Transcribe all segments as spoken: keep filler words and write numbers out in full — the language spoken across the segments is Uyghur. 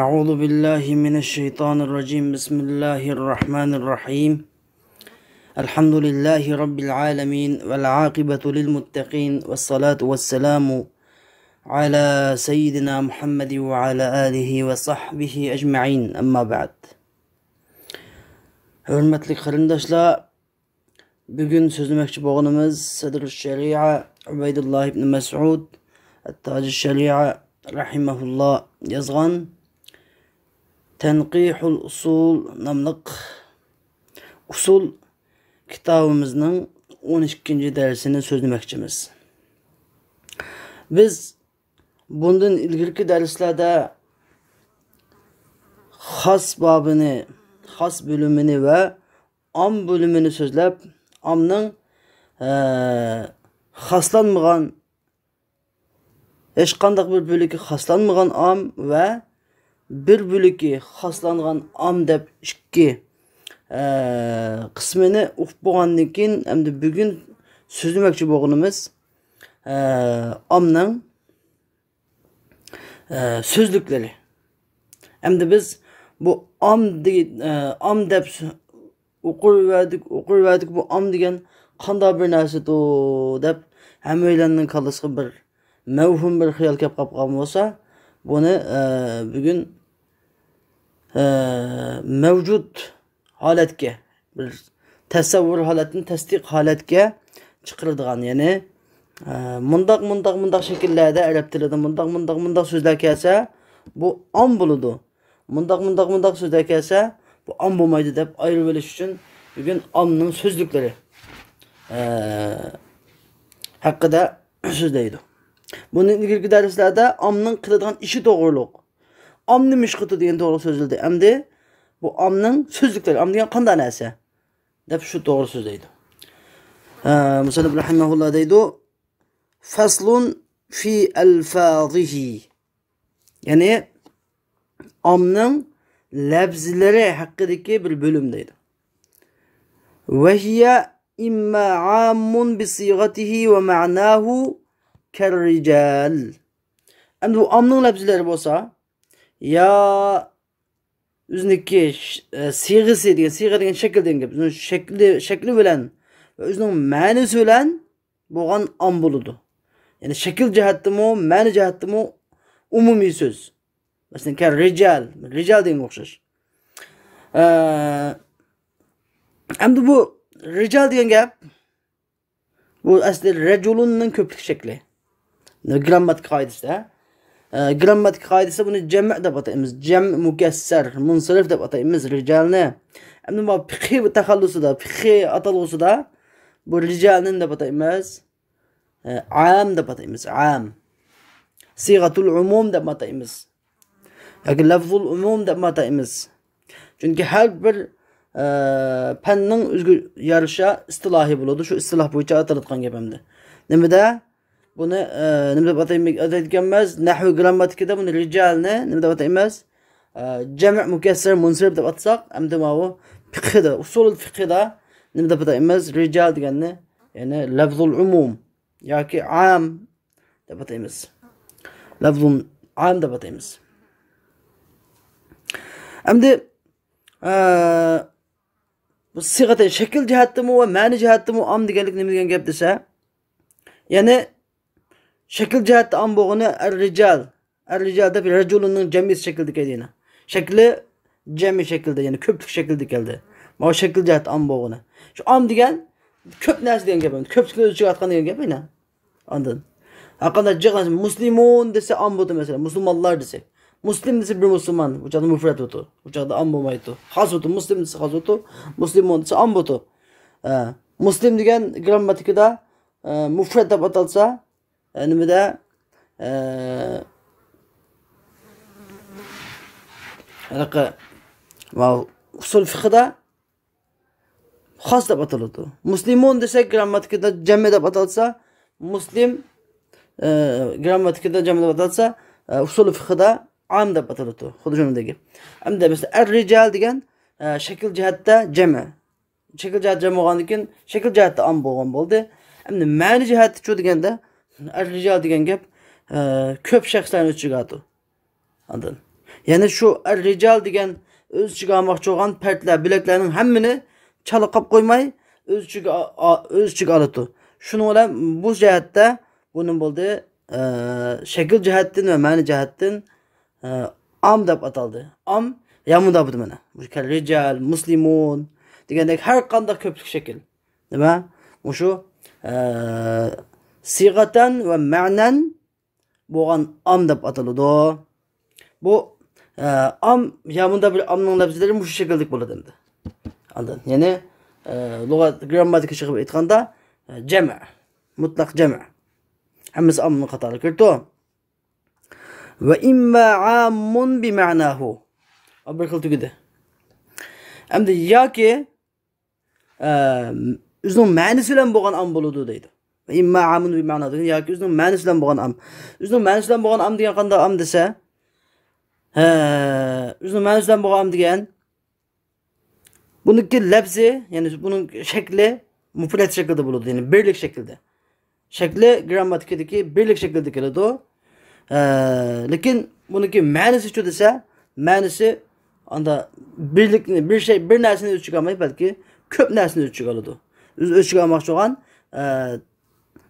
أعوذ بالله من الشيطان الرجيم. بسم الله الرحمن الرحيم. الحمد لله رب العالمين، والعاقبة للمتقين، والصلاة والسلام على سيدنا محمد وعلى آله وصحبه أجمعين. أما بعد. ھۆرمەتلىك قېرىنداشلار، بۈگۈن سۆزلىمەكچى بولغىنىمىز سەدرۇ شەرىئە ئۇبەيدۇللا ئىبن مەسئۇد ئەتتاجى شەرىئە رەھىمەھۇللا يازغان تەنقىھۇل ئۇسۇل ناملىق ئۇسۇل كىتابىمىزنىڭ ئون ئىككىنچى دەرسىنى سۆزلىمەكچىمىز. بىز بۇندىن ئىلگىرىكى دەرسلەردە خاس بابىنى، خاس بۆلۈمىنى ۋە ئام بۆلۈمىنى سۆزلەپ، ئامنىڭ، ئە، خاسلانمىغان، ھېچقانداق بىر بۆلىكى خاسلانمىغان ئام ۋە بىر بۆلىكى خاسلانغان ئام دەپ ئىككى، ئە، قىسمىنى ئۇقۇپ بولغاندىن كېيىن، ئەمدى بۈگۈن سۆزلىمەكچى بولغىنىمىز، ئە، ئامنىڭ ئە، سۆزلۈكلىرى. ئەمدى بىز بۇ ئام دېگەن، ئە، ئام دەپ سۆ-، ئوقۇۋەردۇق، ئوقۇۋەردۇق، بۇ ئام دېگەن قانداق بىر نەرسىدۇ دەپ ھەممەيلەننىڭ كاللىسىغا بىر مەۋھۇم بىر خىيال كەپ قالغان بولسا، بۇنى، ئە، بۈگۈن، ئە، مەۋجۇت ھالەتكە، بىر تەسەۋۋۇر ھالەتتىن تەستىق ھالەتكە چىقىرىدىغان، يەنى، ئە، مۇنداق، مۇنداق، مۇنداق شەكىللەردە ئەرەب تىلىدا مۇنداق، مۇنداق، مۇنداق سۆزلەر كەلسە، بۇ ئام بولىدۇ. مۇنداق، مۇنداق، مۇنداق سۆزلەر كەلسە، بۇ ئام بولمايدۇ دەپ ئايرىۋېلىش ئۈچۈن بۈگۈن ئامنىڭ سۆزلۈكلىرى، ئە، ھەققىدە سۆزلەيدۇ. بۇندىن ئىلگىرىكى دەرسلەردە ئامنىڭ قىلىدىغان ئىشى توغرۇلۇق، ئام نېمە ئىش قىلىدۇ دېگەن توغرا سۆزلىدى. ئەمدى بۇ ئامنىڭ سۆزلۈكلىرى، ئام دېگەن قانداق نەرسە دەپ شۇ توغرا سۆزلەيدۇ. ئە، مۇسەننىپ رەھىمەھۇللا دەيدۇ، فصل في ألفاظه. يەنى ئامنىڭ لەپزىلىرى ھەققىدىكى بىر بۆلۈم دەيدۇ. وهي إما عام بصيغته ومعناه كالرجال. ئەمدى بۇ ئامنىڭ لەپزىلىرى بولسا، يا ئۆزىنىڭكى ش-، ئە، سىيغىسى دېگەن، سىيغا دېگەن شەكىل دېگەن گەپ. ئۆزىنىڭ شەكلى، شەكلى بىلەن ۋە ئۆزىنىڭ مەنىسى بىلەن بولغان ئام بولىدۇ. يەنى شەكىل جەھەتتىمۇ، مەنە جەھەتتىمۇ ئومۇمىي سۆز. مەسىلەن، كەل رىجال، رىجال دېگەنگە ئوخشاش. ئە، ئەمدى بۇ رىجال دېگەن گەپ، بۇ ئەسلى رەجۇلۇننىڭ كۆپلۈك شەكلى. گىرامماتىكا قائىدىسىدە. ئە، گىرامماتىكا قائىدىسىدە بۇنى جەمئ دەپ ئاتايمىز. جەمئ مۇكەسسەر، مۇنسەرىف دەپ ئاتايمىز رىجالنى. ئەمدى بۇ فىقھىي تەخەللۇسىدا، فىقھىي ئاتالغۇسىدا بۇ رىجالنى نېمە دەپ ئاتايمىز؟ ئە، ئام دەپ ئاتايمىز، ئام. سىغەتۇل ئۇمۇم دەپ ئاتايمىز. ياكى لەفزۇل ئۇمۇم دەپ ئاتايمىز. چۈنكى ھەر بىر، ئە، پەننىڭ ئۆزىگە يارىشا ئىستىلاھى بولىدۇ. شۇ ئىستىلاھ بويىچە ئاتىلىدىغان گەپ ئەمدى. نېمىدە؟ بۇنى، ئە، نېمە دەپ ئاتايمىز-، ئاتايدىكەنمىز؟ نەھۋ گىرامماتىكىدا بۇنى رىجالنى نېمە دەپ ئاتايمىز؟ ئە، جەمئ مۇكەسسەر مۇنسەرىپ دەپ ئاتىساق، ئەمدى ماۋۇ فىقھىدا، ئۇسۇل فىقھىدا نېمە دەپ ئاتايمىز؟ رىجال دېگەننى، يەنى لەفزۇل ئۇمۇم ياكى ئام دەپ ئاتايمىز. لەفزۇن ئام دەپ ئاتايمىز. ئەمدى، ئە، بۇ سىغەتەي شەكىل جەھەتتىمۇ ۋە مەنە جەھەتتىمۇ ئام دېگەنلىك نېمە دېگەن گەپ دېسە، يەنى شەكىل جەھەتتە ئام بولغىنى ئەر-رىجال، ئەر-رىجال دەپ رەجۇلۇننىڭ جەمئىيەت شەكلىدە كەلدى يەنە. شەكلى جەمئىي شەكىلدە، يەنى كۆپلۈك شەكلىدە كەلدى. ماۋۇ شەكىل جەھەتتە ئام بولغىنى. شۇ ئام دېگەن كۆپ نەرسە دېگەن گەپ، كۆپلۈكنى ئۆز ئىچىگە ئالغان دېگەن گەپ ئەينە. ئاندىن ھەرقانداق جىق نەرسە، مۇسلىمۇن دېسە ئام بولدى مەسىلەن، مۇسۇلمانلار دېسە. مۇسلىم دېسە بىر مۇسۇلمان، بۇ چاغدا مۇفرەت بولىدۇ. بۇ چاغدا ئام بولمايدۇ. خاس بولىدۇ، مۇسلىم دېسە خاس بولىدۇ، مۇسلىمۇن دېسە ئام بولىدۇ. ئە، مۇسلىم دېگەن گىرامماتىكىدا، ئە، مۇفرەت دەپ ئاتالسا، ئە، نېمىدە، ئە، ھېلىقى، ماۋۇ ئۇسۇل فىقھىدا خاس دەپ ئاتىلىدۇ. مۇسلىمۇن دېسەك، گىرامماتىكىدا جەمئىي دەپ ئاتالسا، مۇسلىم، ئە، گىرامماتىكىدا جەمئىي دەپ ئاتالسا، ئە، ئۇسۇل فىقھىدا ئام دەپ ئاتىلىدۇ. خۇددى شۇنىڭدەك. ئەمدى مەسىلەن، ئەر-رىجال دېگەن، ئە، شەكىل جەھەتتە جەمئىي. شەكىل جەھەتتە جەمئىي بولغاندىن كېيىن، شەكىل جەھەتتە ئام بولغان بولدى. ئەمدى مەنە جەھەتتىچۇ دېگەندە، ئەر-رىجال دېگەن گەپ، ئە، كۆپ شەخسلەرنى ئۆز ئىچىگە ئالىدۇ. ئاندىن يەنى شۇ ئەر رىجال دېگەن ئۆز ئىچىگە ئالماقچى بولغان پەردلەر، بۆلەكلەرنىڭ ھەممىنى چالا قاپ قويماي، ئۆز ئىچىگە ئا-، ئا-، ئۆز ئىچىگە ئالىدۇ. شۇنىڭ بىلەن بۇ جەھەتتە بۇ نېمە بولدى؟ ئە، شەكىل جەھەتتىن ۋە مەنە جەھەتتىن، ئە، ئام دەپ ئاتالدى. ئام، يا مۇنداق بولدى مانا. مۇشۇ كەل رىجال، مۇسلىمۇن دېگەندەك ھەر قانداق كۆپلۈك شەكىل. نېمە؟ مۇشۇ، ئە، سىغەتەن ۋە مەنەن بولغان ئام دەپ ئاتىلىدۇ. بۇ، ئە، ئام يا مۇنداق بىر ئامنىڭ لەپزىلىرى مۇشۇ شەكىلدىكى بولىدۇ ئەمدى. ئاندىن، يەنى، ئە، لۇغەت گرامماتىكا چىقىپ ئېيتقاندا، ئە، جەمئ، مۇتلەق جەمئ. ھەممىسى ئامنىڭ قاتارىغا كىرىدۇ. ۋە ئىمما ئاممۇن بىمەناھۇ. ئا، بىر خىل تۈگىدى. ئەمدى ياكى، ئە، ئۆزىنىڭ مەنىسى بىلەن بولغان ئام بولىدۇ دەيدۇ. ۋە ئىمما ئاممۇن بىمەناھۇ دېگەن ياكى ئۆزىنىڭ مەنىسى بىلەن بولغان ئام. ئۆزىنىڭ مەنىسى بىلەن بولغان ئام دېگەن قانداق ئام دېسە، ھە، ئۆزىنىڭ مەنىسى بىلەن بولغان ئام دېگەن بۇنىڭكى لەپزى، يەنى بۇنىڭ شەكلى مۇپرەت شەكلىدە بولىدۇ، يەنى بىرلىك شەكلىدە. شەكلى گرامماتىكىدىكى بىرلىك شەكلىدە كېلىدۇ. ئە، لېكىن بۇنىڭكى مەنىسىچۇ دېسە، مەنىسى ئاندا بىرلىكنى، بىر شەي، بىر نەرسىنى ئۆز ئىچىگە ئالماي، بەلكى كۆپ نەرسىنى ئۆز ئىچىگە ئالىدۇ. ئۆز، ئۆز ئىچىگە ئالماقچى بولغان، ئە،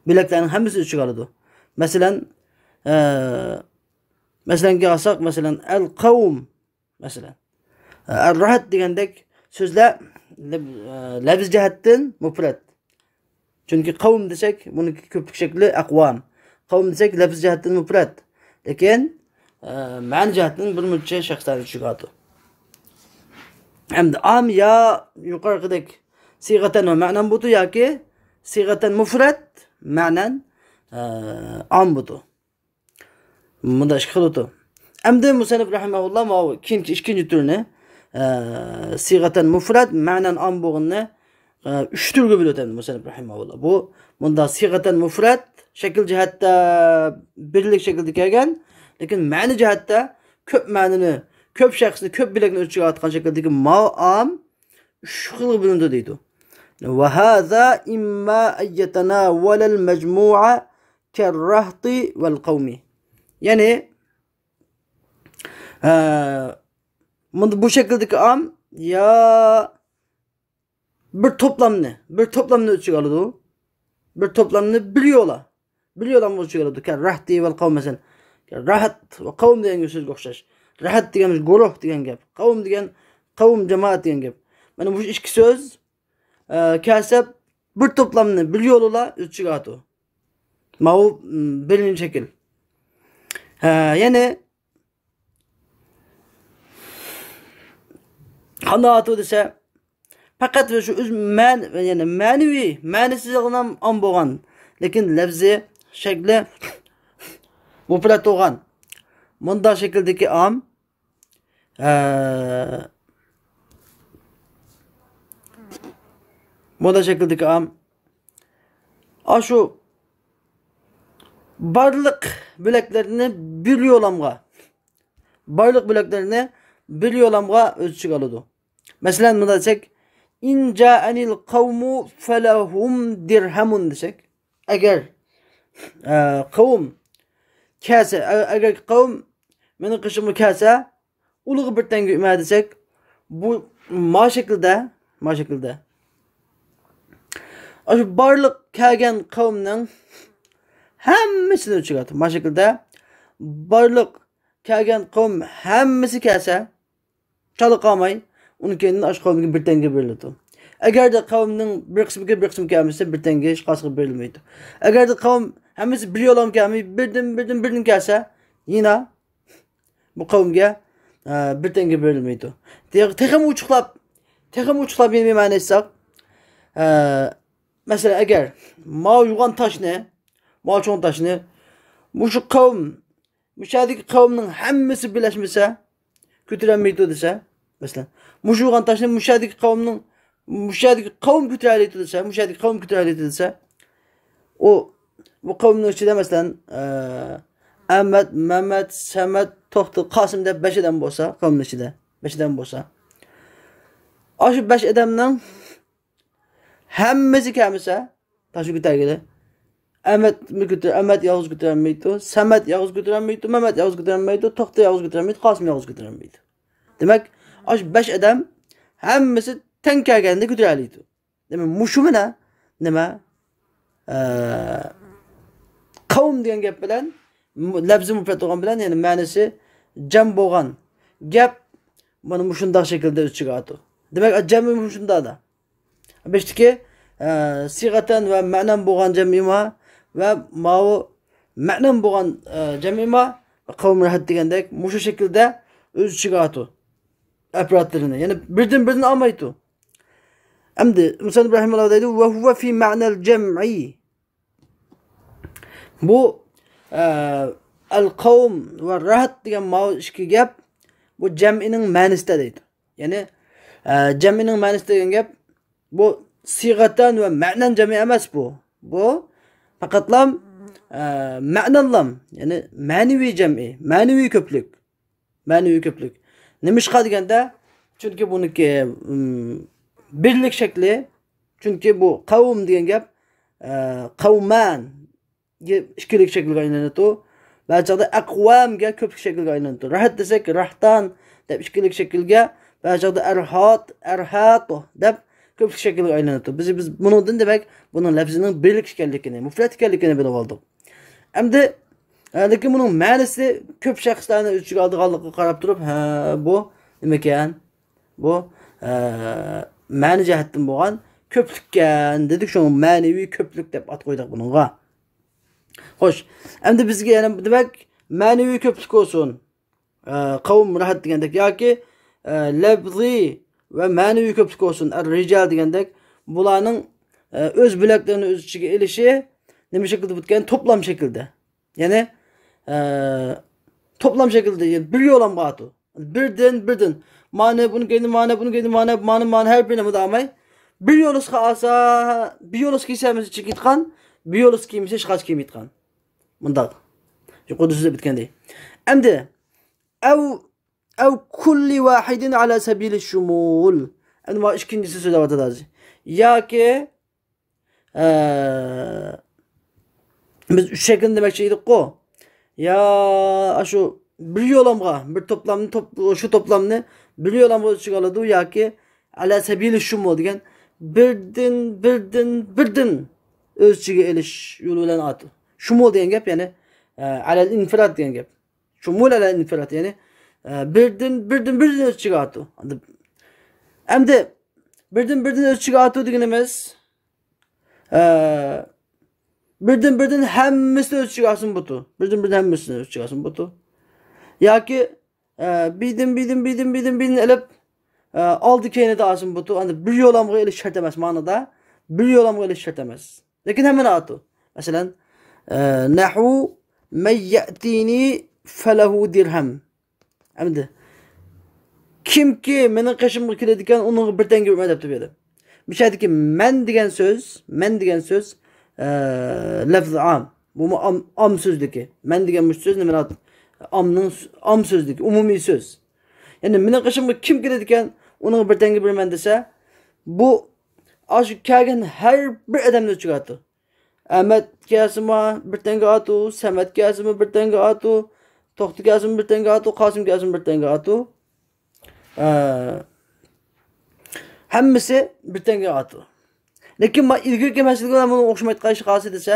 بۆلەكلەرنىڭ ھەممىسىنى ئۆز ئىچىگە ئالىدۇ. مەسىلەن، ئە، مەسىلەنگە ئالساق، مەسىلەن، ئەل قەۋم. مەسىلەن، ئەر-رەھەت دېگەندەك سۆزلەر لەپ-، لەپز جەھەتتىن مۇپرەت. چۈنكى قەۋم دېسەك، بۇنىڭكى كۆپلۈك شەكلى ئەقۋام. قەۋم دېسەك، لەپز جەھەتتىن مۇپرەت. لېكىن، ئە، مەنە جەھەتتىن بىر مۇنچە شەخسلەرنى چۈشىنىۋاتىدۇ. ئەمدى ئام يا يۇقىرىقىدەك سىغەتەن ۋە مەنەن بۇتۇ ياكى سىغەتەن مۇفرەت، مەنەن، ئە، ئام بۇتۇ. مۇندا ئىككى خىل ئوتۇ. ئەمدى مۇسەننىپ رەھىمەھۇللا ماۋۇ كېيىنكى ئىككىنچى تۈرنى، ئە، سىغەتەن مۇفرەت، مەنەن ئام بولغىنىنى، ئە، ئۈچ تۈرگە بۆلۈۋەتەمدۇ مۇسەننىپ رەھىمەھۇللا. بۇ، مۇندا سىغەتەن مۇفرەت، شەكىل جەھەتتە بىرلىك شەكىلدە كەلگەن، لېكىن مەنە جەھەتتە كۆپ مەنىنى، كۆپ شەخسنى، كۆپ بۆلەكنى ئۆز ئىچىگە ئالىدىغان شەكىلدىكى ماۋۇ ئام ئۈچ خىلغا بۆلۈنىدۇ دەيدۇ. وهذا إما أن يتناول المجموع كالرهط والقوم. يەنى، ئە، مۇندا بۇ شەكىلدىكى ئام يا بىر توپلامنى، بىر توپلامنى ئۆز ئىچىگە ئالىدۇ. بىر توپلامنى بىر يولا، بىر يولامغا ئۆز ئىچىگە ئالىدۇ. كەل رەھتى ۋەل قەۋم مەسىلەن. كەل رەھەت ۋە قەۋم دېگەن سۆزگە ئوخشاش. رەھەت دېگەن گۇرۇھ دېگەن گەپ. قەۋم دېگەن قەۋم، جامائەت دېگەن گەپ. مانا بۇ ئىككى سۆز، ئە، كەلسە بىر توپلامنى بىر يولىلا ئۆز ئىچىگە ئالىدۇ. ماۋۇ، م، بىرىنچى شەكىل. ھە، يەنى قانداق ئاتىدۇ دېسە، پەقەت شۇ ئۆز مەن-، يەنى مەنىۋى، مەنىسىزلىقىنى ئام بولغان، لېكىن لەپزى شەكلى مۇپرەت بولغان مۇنداق شەكىلدىكى ئام، ئە، مۇنداق شەكىلدىكى ئام. ئاشۇ بارلىق بۆلەكلەرنى بىر يولامغا، بارلىق بۆلەكلەرنى بىر يولامغا ئۆز ئىچىگە ئالىدۇ. مەسىلەن، مۇنداق دېسەك، «إن جاءني القوم فلهم درهم» دېسەك، ئەگەر، ئە، قەۋم كەلسە، ئە-، ئەگەر قەۋم مېنىڭ قېشىمغا كەلسە، ئۇلىغا بىر تەڭگە ئۆمە دېسەك، بۇ ما شەكىلدە، ما شەكىلدە. ئاشۇ بارلىق كەلگەن قەۋمنىڭ ھەممىسىنى ئۆز ئىچىگە ئالىدۇ. ما شەكىلدە بارلىق كەلگەن قەۋم ھەممىسى كەلسە، چالا قالماي، ئۇنىڭ كەينىدىن ئاشۇ قەۋمگە بىر تەڭگە بېرىلىدۇ. ئەگەردە قەۋمنىڭ بىر قىسمىگە بىر قىسىم كەلمىسە، بىر تەڭگە ھېچقايسىغا بېرىلمەيدۇ. ئەگەردە قەۋم ھەممىسى بىر يولام كەلمەي، بىردىن، بىردىن، بىردىن كەلسە، يەنە بۇ قەۋمگە، ئە، بىر تەڭگە بېرىلمەيدۇ. تېخ-، تېخىمۇ ئوچۇقلاپ، تېخىمۇ ئوچۇقلاپ يەنە بىر مەنە ئېيتساق، ئە، مەسىلەن، ئەگەر ماۋۇ يوغان تاشنى، ماۋۇ چوڭ تاشنى، مۇشۇ قەۋم، مۇشۇ يەردىكى قەۋمنىڭ ھەممىسى بىرلەشمىسە، كۆتۈرەلمەيدۇ دېسە، مەسىلەن، مۇشۇ يوغان تاشنى مۇشۇ يەردىكى قەۋمنىڭ، مۇشۇ يەردىكى قەۋم كۆتۈرەلەيدۇ دېسە، مۇشۇ يەردىكى قەۋم كۆتۈرەلەيدۇ دېسە، ئۇ، بۇ قەۋمنىڭ ئىچىدە، مەسىلەن، ئە، ئەمەت، مەمەت، سەمەت، توختى، قاسىم دەپ بەش ئادەم بولسا، قەۋمنىڭ ئىچىدە بەش ئادەم بولسا، ئاشۇ بەش ئادەمنىڭ ھەممىسى كەلمىسە، تاشنى كۆتەرگىلى، ئەمەتمۇ كۆتۈر-، ئەمەت يالغۇز كۆتۈرەلمەيدۇ، سەمەت يالغۇز كۆتۈرەلمەيدۇ، مەمەت يالغۇز كۆتۈرەلمەيدۇ، توختى يالغۇز كۆتۈرەلمەيدۇ، قاسىم يالغۇز كۆتۈرەلمەيدۇ. دېمەك، ئاشۇ بەش ئادەم ھەممىسى تەڭ كەلگەندە كۆتۈرەلەيدۇ. دېمەك، مۇشۇ مانا نېمە؟ ئە، قەۋم دېگەن گەپ بىلەن، مۇ-، لەپزى مۇپرەت بولغان بىلەن، يەنى مەنىسى جەم بولغان گەپ مانا مۇشۇنداق شەكىلدە ئۆز ئىچىگە ئالىدۇ. دېمەك، جەمئى مۇشۇنداقلا. بېشىدىكى، ئە، سىغەتەن ۋە مەنەن بولغان جەمئى ما ۋە ماۋۇ مەنەن بولغان، ئە، جەمئى ما، قەۋم راھەت دېگەندەك مۇشۇ شەكىلدە ئۆز ئىچىگە ئالىدۇ ئەپرادلىرىنى. يەنى بىردىن بىردىن ئالمايدۇ. ئەمدى مۇسەننىپ رەھىمەھۇللاھ دەيدۇ، ۋە ھۇۋە فى مەنەل جەمئى. بۇ، ئە، ئەل قەۋم ۋە راھەت دېگەن ماۋۇ ئىككى گەپ، بۇ جەمئىنىڭ مەنىسىدە دەيدۇ. يەنى، ئە، جەمئىنىڭ مەنىسى دېگەن گەپ، بۇ سىغەتەن ۋە مەنەن جەمئى ئەمەس بۇ. بۇ پەقەتلام، ئە، مەنەنلام، يەنى مەنىۋى جەمئى، مەنىۋى كۆپلۈك. مەنىۋى كۆپلۈك. نېمىشقا دېگەندە، چۈنكى بۇنىڭكى، ئىم، بىرلىك شەكلى، چۈنكى بۇ قەۋم دېگەن گەپ، ئە، قەۋمەن ئىككىلىك شەكىلگە ئايلىنىدۇ. بەزى چاغدا ئەقۋەمگە كۆپلۈك شەكىلگە ئايلىنىدۇ. راھەت دېسەك، راھتان دەپ ئىككىلىك شەكىلگە، بەزى چاغدا ئەرھات، ئەرھاتۇ دەپ كۆپلۈك شەكىلگە ئايلىنىدۇ. بىز، بىز بۇنىڭدىن دېمەك، بۇنىڭ لەپزىنىڭ بىرلىك ئىكەنلىكىنى، مۇپرەت ئىكەنلىكىنى بىلىپ ئالدۇق. ئەمدى، ئە، لېكىن بۇنىڭ مەنىسى كۆپ شەخسلەرنى ئۆز ئىچىگە ئالىدىغانلىقىغا قاراپ تۇرۇپ، ھە، بۇ نېمىكەن؟ بۇ، ئە، مەنە جەھەتتىن بولغان كۆپلۈككەن دېدۇق، شۇڭا مەنىۋى كۆپلۈك دەپ ئات قويدۇق بۇنىڭغا. خوش، ئەمدى بىزگە يەنە دېمەك، مەنىۋى كۆپلۈك بولسۇن، ئە، قەۋم راھەت دېگەندەك ياكى، ئە، لەپزىي ۋە مەنىۋى كۆپلۈك بولسۇن، ئەر رىجال دېگەندەك، بۇلارنىڭ، ئە، ئۆز بۆلەكلىرىنى ئۆز ئىچىگە ئېلىشى نېمە شەكىلدە بولىدىكەن؟ توپلام شەكلىدە. يەنى، ئە، توپلام شەكلىدە، يەنى بىر يولامغا ئاتۇ. بىردىن، بىردىن. مانى، بۇنى كەينى، مانى، بۇنى كەينى، مانى، مانى، مانى، ھەر بىرىنى مۇنداق ئالماي. بىر يولۇسقا ئالسا، بىر يولۇسقا كىيسە ھەممىسى چېكىتقان، بىر يولۇسقا كىيمىسە ھېچقايسى كىيمەيتقان. مۇنداق. يۇقىرىدا سۆزلەپ ئۆتكەندەك. ئەمدى، ئەۋ، ئەۋ كۇللى ۋاھىدىن ئەلا سەبىلى شۇمۇل. ئەمدى مانا ئىككىنچىسى سۆزلەۋاتىدۇ ھازىر. ياكى ئە، بىز ئۈچ شەكىلنى دېمەكچى ئىدۇققۇ. يا ئاشۇ بىر يولامغا، بىر توپلامنى، توپ-، شۇ توپلامنى بىر يولامغا ئۆز ئىچىگە ئالىدۇ ياكى ئەلا سەبىلى شۇمۇل دېگەن بىردىن، بىردىن، بىردىن ئۆز ئىچىگە ئېلىش يولى بىلەن ئاتىدۇ. شۇمۇل دېگەن گەپ، يەنى، ئە، ئەلەل ئىنفىراد دېگەن گەپ. شۇمۇل ئەلەل ئىنفىراد، يەنى، ئە، بىردىن، بىردىن، بىردىن ئۆز ئىچىگە ئاتىدۇ. ئەمدى بىردىن، بىردىن ئۆز ئىچىگە ئاتىدۇ دېگىنىمىز، ئە، بىردىن، بىردىن ھەممىسىنى ئۆز ئىچىگە ئالسىمۇ بولىدۇ. بىردىن، بىردىن ھەممىسىنى ئۆز ئىچىگە ئالسىمۇ بولىدۇ. ياكى، ئە، بىردىن، بىردىن، بىردىن، بىردىن، بىردىن ئېلىپ، ئە، ئالدى كەينىدە ئالسىمۇ بولىدۇ. ئەمدى بىر يولامغا ئېلىش شەرت ئەمەس مانىدا. بىر يولامغا ئېلىش شەرت ئەمەس. لېكىن ھەممىنى ئاتىدۇ. مەسىلەن، ئە، نەھۋۇ مەن يەتىنى فەلەھۇ دىرھەم. ئەمدى، كىمكى مېنىڭ قېشىمغا كېلىدىكەن، ئۇنىڭغا بىر تەڭگە بېرىمەن دەپتۇ بۇ يەردە. بۇ يەردىكى مەن دېگەن سۆز، مەن دېگەن سۆز، ئە، لەفزى ئام. بۇمۇ ئام، ئام سۆزلۈكى. مەن دېگەن مۇشۇ سۆز نېمە؟ ئامنىڭ، ئام سۆزلۈكى، ئومۇمىي سۆز. يەنى مېنىڭ قېشىمغا كىم كېلىدىكەن، ئۇنىڭغا بىر تەڭگە بېرىمەن دېسە، بۇ ئاشۇ كەلگەن ھەر بىر ئادەمنى ئۆز ئىچىگە ئالىدۇ. ئەمەت كەلسىمۇ بىر تەڭگە ئاتۇ، سەمەت كەلسىمۇ بىر تەڭگە ئاتۇ، توختى كەلسىمۇ بىر تەڭگە ئاتۇ، قاسىم كەلسىمۇ بىر تەڭگە ئاتۇ. ئە، ھەممىسى بىر تەڭگە ئاتۇ. لېكىن ما-، ئىلگىرىكى مەسىلىگە بۇنىڭ ئوخشىمايدىغان ئىش قالسا دېسە،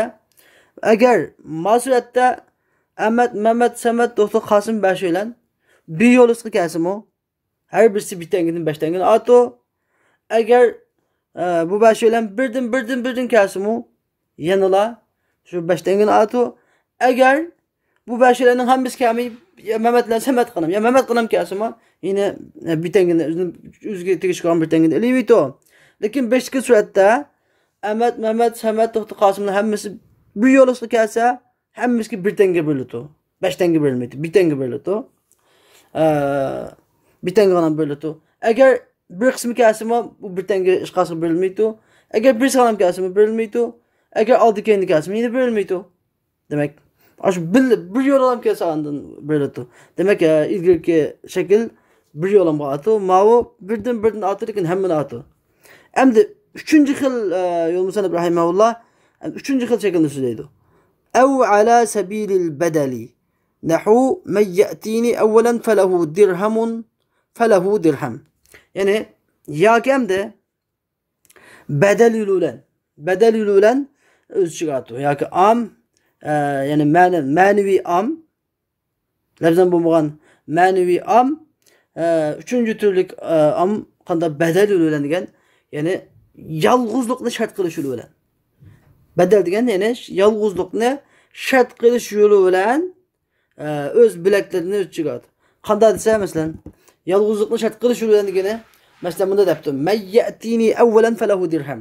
ئەگەر ما سۈرەتتە ئەمەت، مەمەت، سەمەت، دوختۇر، قاسىم بەشەيلەن بىر يولۇسقا كەلسىمۇ، ھەر بىرسى بىر تەڭگىدىن بەش تەڭگىنى ئاتۇ. ئەگەر، ئە، بۇ بەشەيلەن بىردىن، بىردىن، بىردىن كەلسىمۇ، يەنىلا شۇ بەش تەڭگىنى ئاتۇ. ئەگەر بۇ بەشەيلەننىڭ ھەممىسى كەلمەي، يا مەمەت بىلەن سەمەت قىلام، يا مەمەت قىلام كەلسىمۇ، يەنە، ئە، بىر تەڭگىنى، ئۆزىنىڭ، ئۆزىگە تېگىشلىك بولغان بىر تەڭگىنى ئېلىۋېتىدۇ. لېكىن بېشىدىكى سۈرەتتە ئەمەت، مەمەت، سەمەت، توختى، قاسىملار ھەممىسى بىر يولۇسقا كەلسە، ھەممىسىگە بىر تەڭگە بېرىلىدۇ. بەش تەڭگە بېرىلمەيدۇ. بىر تەڭگە بېرىلىدۇ. ئە، بىر تەڭگە غىنا بېرىلىدۇ. ئەگەر بىر قىسمى كەلسىمۇ، بۇ بىر تەڭگە ھېچقايسىغا بېرىلمەيدۇ. ئەگەر بىرسى غىنا كەلسىمۇ، بېرىلمەيدۇ. ئەگەر ئالدى كەينىدە كەلسىمۇ، يەنە بېرىلمەيدۇ. دېمەك، ئاشۇ بىر، بىر يولام كەلسە ئاندىن بېرىلىدۇ. دېمەك، ئە، ئىلگىرىكى شەكىل بىر يولامغا ئاتىدۇ. ماۋۇ بىردىن، بىردىن ئاتىدۇ، لېكىن ھەممىنى ئاتىدۇ. ئەمدى ئۈچىنچى خىل، ئە، يول مۇسەننىپ رەھىمەھۇللا، ئۈچىنچى خىل شەكىلنى سۆزلەيدۇ. أو على سبيل البدل. نحو من يأتيني أولا فله درهم، فله درهم. يەنى ياكى ئەمدى بەدەل يولى بىلەن، بەدەل يولى بىلەن ئۆز ئىچىگە ئالىدۇ. ياكى ئام، ئە، يەنى مەنە-، مەنىۋى ئام، لەپزەن بولمىغان مەنىۋى ئام، ئە، ئۈچىنچى تۈرلۈك، ئە، ئام قانداق بەدەل يولى بىلەن دېگەن، يەنى يالغۇزلۇقنى شەرت قىلىش يولى بىلەن. بەدەل دېگەن، يەنى يالغۇزلۇقنى شەرت قىلىش يولى بىلەن، ئە، ئۆز بۆلەكلىرىنى ئۆز ئىچىگە ئالىدۇ. قانداق دېسە، مەسىلەن، يالغۇزلۇقنى شەرت قىلىش يولى بىلەن دېگىنى، مەسىلەن، مۇنداق دەپتۇ: من يأتيني أولا فله درهم.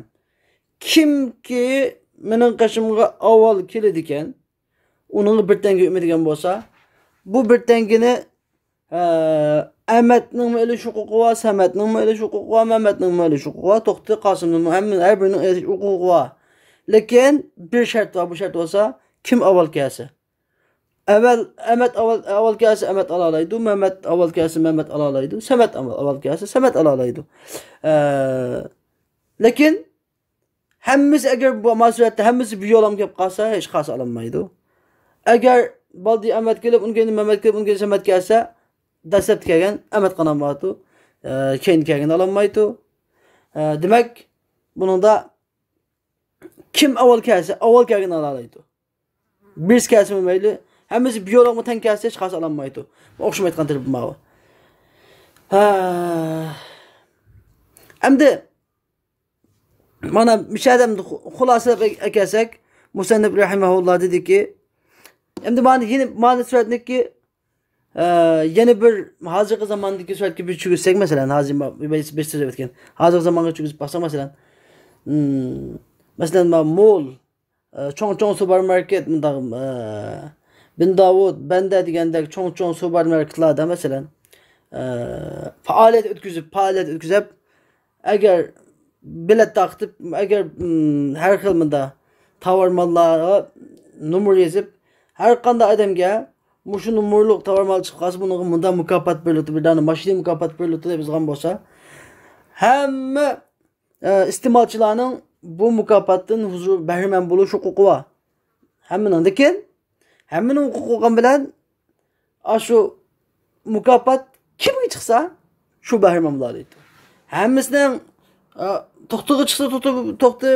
كىمكى مېنىڭ قېشىمغا ئاۋۋال كېلىدىكەن، ئۇنىڭغا بىر تەڭگە ھۆكمى دېگەن بولسا، بۇ بىر تەڭگىنى، ئە، ئەمەتنىڭمۇ ئېلىش ھوقۇقى بار، سەمەتنىڭمۇ ئېلىش ھوقۇقى بار، مەمەتنىڭمۇ ئېلىش ھوقۇقى بار، توختى قاسىمنىڭمۇ، ھەممە، ھەر بىرىنىڭ ئېلىش ھوقۇقى بار. لېكىن بىر شەرت بار، بۇ شەرت بولسا، كىم ئاۋۋال كەلسە. ئەۋەل، ئەمەت ئاۋۋال، ئاۋۋال كەلسە، ئەمەت ئالالايدۇ، مەمەت ئاۋۋال كەلسە، مەمەت ئالالايدۇ، سەمەت ئاۋۋال، ئاۋۋال كەلسە، سەمەت ئالالايدۇ. ئە، لېكىن ھەممىسى، ئەگەر بۇ، ما سۈرەتتە ھەممىسى بىر يولام كېلىپ قالسا، ھېچقايسى ئالالمايدۇ. ئەگەر بالدى ئەمەت كېلىپ، ئۇنىڭ كېيىن مەمەت كېلىپ، ئۇنىڭ كېيىن سەمەت كەلسە، دەسلەپتە كەلگەن ئەمەت قانالمايدۇ، ئە، كېيىن كەلگەن ئالالمايدۇ. ئە، دېمەك، بۇنىڭدا كىم ئاۋۋال كەلسە، ئاۋۋال كەلگەن ئالالايدۇ. بىرسى كەلسىمۇ مەيلى، ھەممىسى بىر يولامغا تەڭ كەلسە، ھېچقايسى ئالالمايدۇ. ئوخشىمايدىغان تەرىپى ماۋۇ. ھە. ئەمدى مانا مۇشۇ يەردە خۇ-، خۇلاسىلەپ ئەك-، ئەكەلسەك، مۇسەننىپ رەھىمەھۇللا دېدىكى، ئەمدى مانا يەنە، مانا سۈرەتنىكى، ئە، يەنە بىر ھازىرقى زاماندىكى سۈرەتكە بىر چۈشۈرسەك، مەسىلەن، ھازىر ما-، بىر، بىر سۆزلەپ ئۆتكەن، ھازىرقى زامانغا چۈشۈرۈپ باقساق، مەسىلەن، ئىم، مەسىلەن، ما-، مول، ئە، چوڭ-چوڭ سۇپېرماركېت، مۇنداق، ئە، بىن داۋۇت، بەندە دېگەندەك چوڭ-چوڭ سۇپېرماركېتلاردا، مەسىلەن، ئە، پائالىيەت ئۆتكۈزۈپ، پائالىيەت ئۆتكۈزۈپ، ئەگەر بېلەت تارقىتىپ، ئەگەر، ئىم، ھەر خىل مۇنداق تاۋار ماللارغا نومۇر يېزىپ، ھەر قانداق ئادەمگە مۇشۇ نومۇرلۇق تاۋار مال چىقىپ قالسا، بۇنىڭغا مۇنداق مۇكاپات بېرىلىدۇ، بىر دانە ماشىنا مۇكاپات بېرىلىدۇ دەپ يازغان بولسا، ھەممە ئە، ئىستېمالچىلارنىڭ بۇ مۇكاپاتتىن ھۇزۇر، بەھرىمەن بولۇش ھوقۇقى بار. ھەممىنىڭ. لېكىن ھەممىنىڭ ھوقۇقى بولغان بىلەن، ئاشۇ مۇكاپات كىمگە چىقسا، شۇ بەھرىمەن بولالايدۇ. ھەممىسىنىڭ، ئە، توختىغا چىقسا، توختى، توختى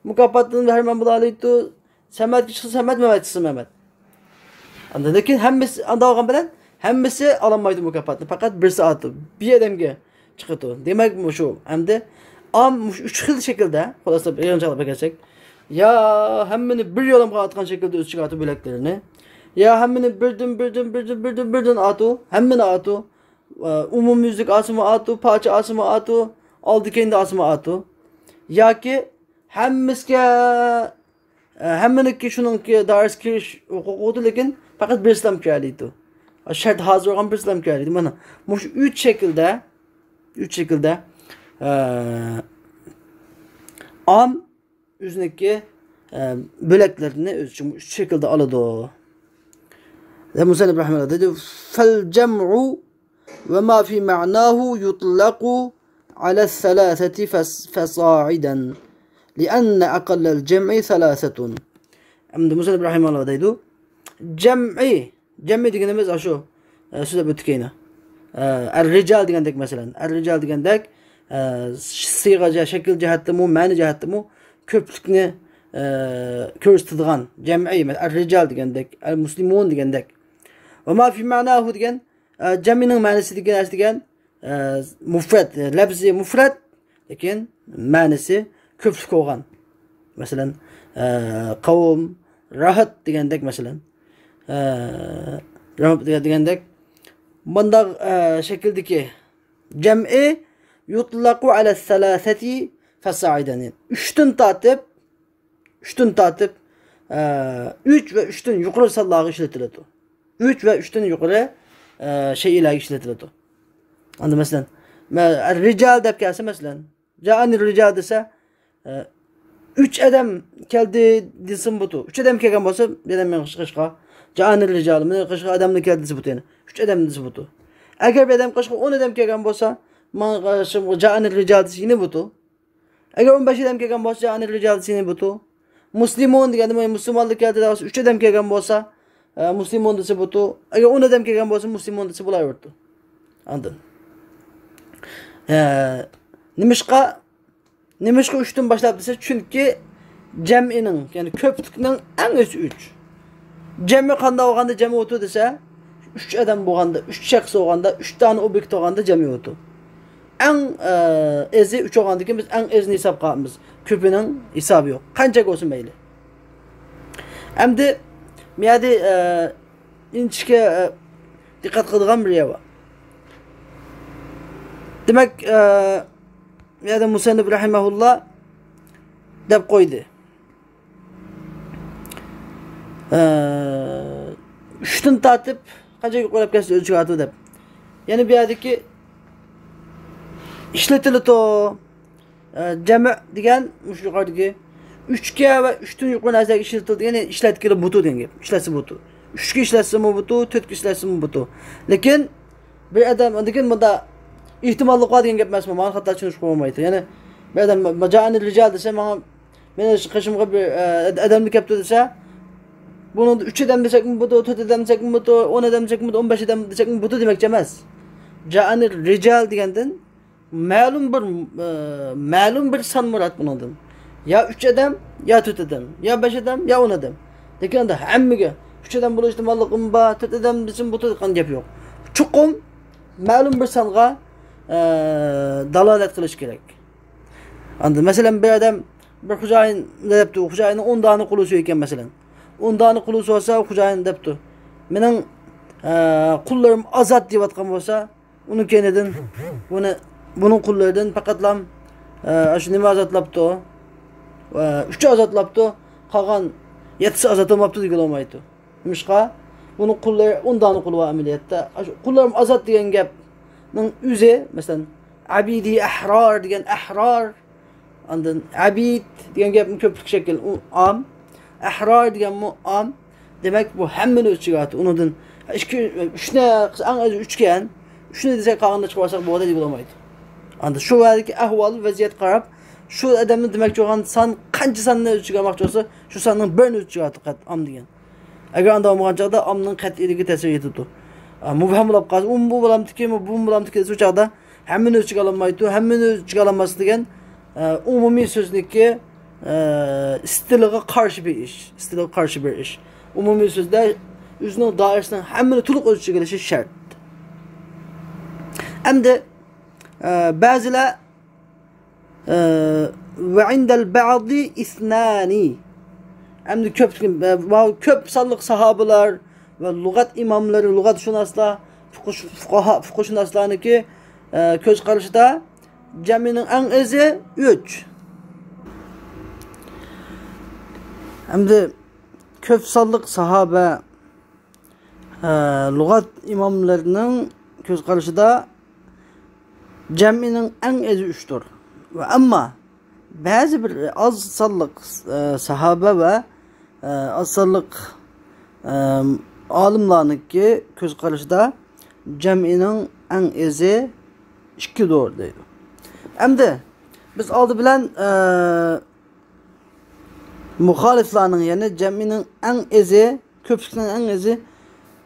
مۇكاپاتتىن بەھرىمەن بولالايدۇ. سەمەتكە چىقسا سەمەت، مەمەت چىقسا مەمەت. ئاندىن كېيىن ھەممىسى، ئانداق بولغان بىلەن ھەممىسى ئالالمايدۇ مۇكاپاتنى، پەقەت بىرسى ئالىدۇ. بىر ئادەمگە چىقىدۇ. دېمەك، مۇشۇ ئەمدى ئام مۇشۇ ئۈچ خىل شەكىلدە، خۇلاسە يىغىنچاقلاپ ئەكەلسەك، يا ھەممىنى بىر يولامغا ئاتقان شەكىلدە ئۆز ئىچىگە ئاتۇ بۆلەكلىرىنى، يا ھەممىنى بىردىن، بىردىن، بىردىن، بىردىن، بىردىن ئاتۇ، ھەممىنى ئاتۇ، ئومۇميۈزلۈك ئاسىمۇ ئاتۇ، پارچە ئاسىمۇ ئاتۇ، ئالدى كەينىدە ئاسىمۇ ئاتۇ. ياكى ھەممىسىگە، ئە، ھەممىنىڭكى شۇنىڭكى دائىرىسىگە كىرىش ھوقۇقى بولىدۇ، لېكىن پەقەت بىرسىلام كىرەلەيدۇ. شەرت ھازىر بولغان بىرسىلام كىرەلەيدۇ. مانا مۇشۇ ئۈچ شەكىلدە، ئۈچ شەكىلدە، ئە، ئام ئۆزىنىڭكى، ئە، بۆلەكلىرىنى ئۆز ئۈچۈن ئۈچ شەكىلدە ئالىدۇ. ۋە مۇسەننىپ رەھىمەھۇللاھ دەيدۇ، فالجمع وما في معناه يطلق على الثلاثة فصاعدا، لأن أقل الجمع ثلاثة. ئەمدى مۇسەننىپ رەھىمەھۇللاھ دەيدۇ، جەمئى، جەمئى دېگىنىمىز ئاشۇ، ئە، سۆزلەپ ئۆتتۇق يەنە. ئە، ئەر رىجال دېگەندەك، مەسىلەن، ئەر رىجال دېگەندەك، ئە، سىيغە جە-، شەكىل جەھەتتىمۇ، مەنە جەھەتتىمۇ كۆپلۈكنى، ئە، كۆرسىتىدىغان جەمئى، مەسىلەن، ئەر رىجال دېگەندەك، ئەل مۇسلىمۇن دېگەندەك. ۋە ما في معناه دېگەن، ئە، جەمئىنىڭ مەنىسى دېگەن نەرسە دېگەن، ئە، مۇفرەت، ئە، لەپزى مۇفرەت، لېكىن مەنىسى كۆپلۈك بولغان. مەسىلەن، ئە، قەۋم، راھەت دېگەندەك، مەسىلەن، ئە، راھەت دېگەندەك، مۇنداق، ئە، شەكىلدىكى جەمئى يۇتلەقۇ ئەلە سەلاسەتى فەسائىدەن. ئۈچتىن تارتىپ، ئۈچتىن تارتىپ، ئە، ئۈچ ۋە ئۈچتىن يۇقىرى سانلارغا ئىشلىتىلىدۇ. ئۈچ ۋە ئۈچتىن يۇقىرى، ئە، شەيئىلەرگە ئىشلىتىلىدۇ. ئەمدى مەسىلەن، مە-، رىجال دەپ كەلسە، مەسىلەن، جائانى رىجال دېسە، ئە، ئۈچ ئادەم كەلدى دېسىمۇ بوپتۇ. ئۈچ ئادەم كەلگەن بولسا، يەنە مېنىڭ قىشقا، جائانى رىجال، مېنىڭ قىشقا ئادەملەر كەلدى دېسە بوپتۇ يەنە. ئۈچ ئادەم دېسە بوپتۇ. ئەگەر بىر ئادەم قىشقا ئون ئادەم كەلگەن بولسا، ماڭا قارىشىم جائانى رىجال دېسە يەنە بوپتۇ. ئەگەر ئون بەش ئادەم كەلگەن بولسا، جائانى رىجال دېسە يەنە بوپتۇ. مۇسلىمۇن دېگەندە مۇسۇلمانلىق كەلدى دەپ ئۈچ ئادەم كەلگەن بولسا، ئە، مۇسلىمۇن دېسە بوتۇ. ئەگەر ئون ئادەم كەلگەن بولسا، مۇسلىمۇن دېسە بولاۋېرىدۇ. ئاندىن. ئە، نېمىشقا، نېمىشقا ئۈچتىن باشلاپ دېسە، چۈنكى جەمئىنىڭ، يەنى كۆپلۈكنىڭ ئەڭ ئۆزى ئۈچ. جەمئى قانداق بولغاندا جەمئى بوتۇ دېسە، ئۈچ ئادەم بولغاندا، ئۈچ شەخس بولغاندا، ئۈچ دانە ئوبيېكت بولغاندا جەمئى بوتۇ. ئەڭ، ئە، ئېزى ئۈچ بولغاندىكىن بىز ئەڭ ئېزىنى ھېسابقا ئالىمىز. كۆپىنىڭ ھېسابى يوق. قانچە بولسۇن مەيلى. ئەمدى مۇ يەردە، ئە، ئىنچىكە، ئە، دىققەت قىلىدىغان بىر يەر بار. دېمەك، ئە، مۇ يەردە مۇسەننىپ رەھىمەھۇللا دەپ قويدى. ئە، ئۈچتىن تارتىپ قانچە يۇقىرىلاپ كەتسە ئۆلچىگە ئاتىدۇ دەپ. يەنە بۇ يەردىكى ئىشلىتىلىدۇ. ئە، جەمئ دېگەن مۇشۇ يۇقىرىدىكى ئۈچكە ۋە ئۈچتىن يۇقىرى نەرسىلەرگە ئىشلىتىلىدۇ دېگەن، يەنى ئىشلەتكىلى بوتۇ دېگەن گەپ. ئىشلەتسە بوتۇ. ئۈچكە ئىشلەتسىمۇ بوتۇ، تۆتكە ئىشلەتسىمۇ بوتۇ. لېكىن بىر ئادەم، لېكىن بۇندا ئېھتىماللىق بار دېگەن گەپ ئەمەسمۇ؟ ماڭا خاتا چۈشىنىش بولمايدۇ. يەنى بىر ئادەم جائەنى رىجال دېسە، ماڭا، مېنىڭ قېشىمغا بىر، ئە، ئادەملەر كەپتۇ دېسە، بۇنىڭدا ئۈچ ئادەم دېسەكمۇ بوتۇ، تۆت ئادەم دېسەكمۇ بوتۇ، ئون ئادەم دېسەكمۇ بوتۇ، ئون بەش ئادەم دېسەكمۇ بوتۇ دېمەكچى ئەمەس. جائەنى رىجال دېگەندىن مەلۇم بىر، ئە، مەلۇم بىر سان مۇراد بۇنىڭدىن. يا ئۈچ ئادەم، يا تۆت ئادەم، يا بەش ئادەم، يا ئون ئادەم. لېكىن ئەمدى ھەممىگە ئۈچ ئادەم بولۇش ئېھتىماللىقىمۇ بار، تۆت ئادەم دېسىمۇ بوتۇ دېگەن گەپ يوق. چوقۇم مەلۇم بىر سانغا، ئە، دالالەت قىلىش كېرەك. ئاندىن، مەسىلەن، بىر ئادەم، بىر خوجايىن دەپتۇ، خوجايىننىڭ ئون دانە قۇلى ئىكەن، مەسىلەن. ئون دانە قۇلى بولسا، خوجايىن دەپتۇ، مېنىڭ، ئە، قۇللىرىم ئازاد دەۋاتقان بولسا، ئۇنىڭ كەينىدىن بۇنى، بۇنىڭ قۇللىرىدىن پەقەتلا، ئە، شۇ نېمە ئازادلاپتۇ؟ ئە، ئۈچى ئازادلاپتۇ، قالغان يەتتىسى ئازاد بولماپتۇ دېگىلى بولمايدۇ. نېمىشقا؟ بۇنىڭ قۇللىرى، ئون دانە قۇلى بار ئەمەلىيەتتە. ئاشۇ قۇللىرىم ئازاد دېگەن گەپنىڭ ئۆزى، مەسىلەن، ئەبىدى ئەھرار دېگەن ئەھرار، ئاندىن ئەبىد دېگەن گەپمۇ كۆپلۈك شەكىل، ئۇ ئام. ئەھرار دېگەنمۇ ئام. دېمەك، بۇ ھەممىنى ئۆز ئىچىگە ئالىدۇ. ئۇنىڭدىن ئىككى، ئۈچنى، ئەڭ ئاز ئۈچكەن، ئۈچنى دېسەك، قالغاندا چىقىرىۋالساق بولدى دېگىلى بولمايدۇ. ئاندىن شۇ يەردىكى ئەھۋال، ۋەزىيەتكە قاراپ، شۇ ئادەمنى دېمەكچى بولغان سان، قانچە ساننى ئۆز ئىچىگە ئالماقچى بولسا، شۇ ساننىڭ بىرىنى ئۆز ئىچىگە ئالىدۇ، قەت-، ئام دېگەن. ئەگەر ئانداق بولمىغان چاغدا ئامنىڭ قەتئىيلىكى تەسىر يېتىدۇ. ئا، مۇبھەم بولۇپ قالسا، ئۇمۇ بۇ بولامدىكى، بۇ بولامدىكى، شۇ چاغدا ھەممىنى ئۆز ئىچىگە ئالالمايدۇ. ھەممىنى ئۆز ئىچىگە ئالالماسلىق دېگەن، ئە، ئومۇمىي سۆزنىكى، ئە، ئىستىلىغا قارشى بىر ئىش. ئىستىلىغا قارشى بىر ئىش. ئومۇمىي سۆزدە ئۆزىنىڭ دائىرىسىنىڭ ھەممىنى تولۇق ئۆز ئىچىگە ئېلىشى شەرت. ئەمدى، ئە، بەزىلەر، ئە، ۋە ئىندەل بەئزى ئىسنانى. ئەمدى كۆپ، ئە، كۆپ سانلىق ساھابىلار ۋە لۇغەت ئىماملىرى، لۇغەتشۇناسلار، فۇقۇش-، فۇقاھا، فۇقۇشۇناسلارنىڭكى، ئە، كۆز قارىشىدا جەمئىنىڭ ئەڭ ئېزى ئۈچ. ئەمدى كۆپ سانلىق ساھابە، ئە، لۇغەت ئىماملىرىنىڭ كۆز قارىشىدا جەمئىنىڭ ئەڭ ئېزى ئۈچتۇر. ۋە ئەمما بەزى بىر ئاز سانلىق، ئە، ساھابە ۋە، ئە، ئاز سانلىق، ئە، ئالىملارنىڭكى كۆز قارىشىدا جەمئىنىڭ ئەڭ ئېزى ئىككىدۇر دەيدۇ. ئەمدى بىز ئالدى بىلەن، ئە، مۇخالىپلارنىڭ، يەنى جەمئىنىڭ ئەڭ ئېزى، كۆپلۈكنىڭ ئەڭ ئېزى،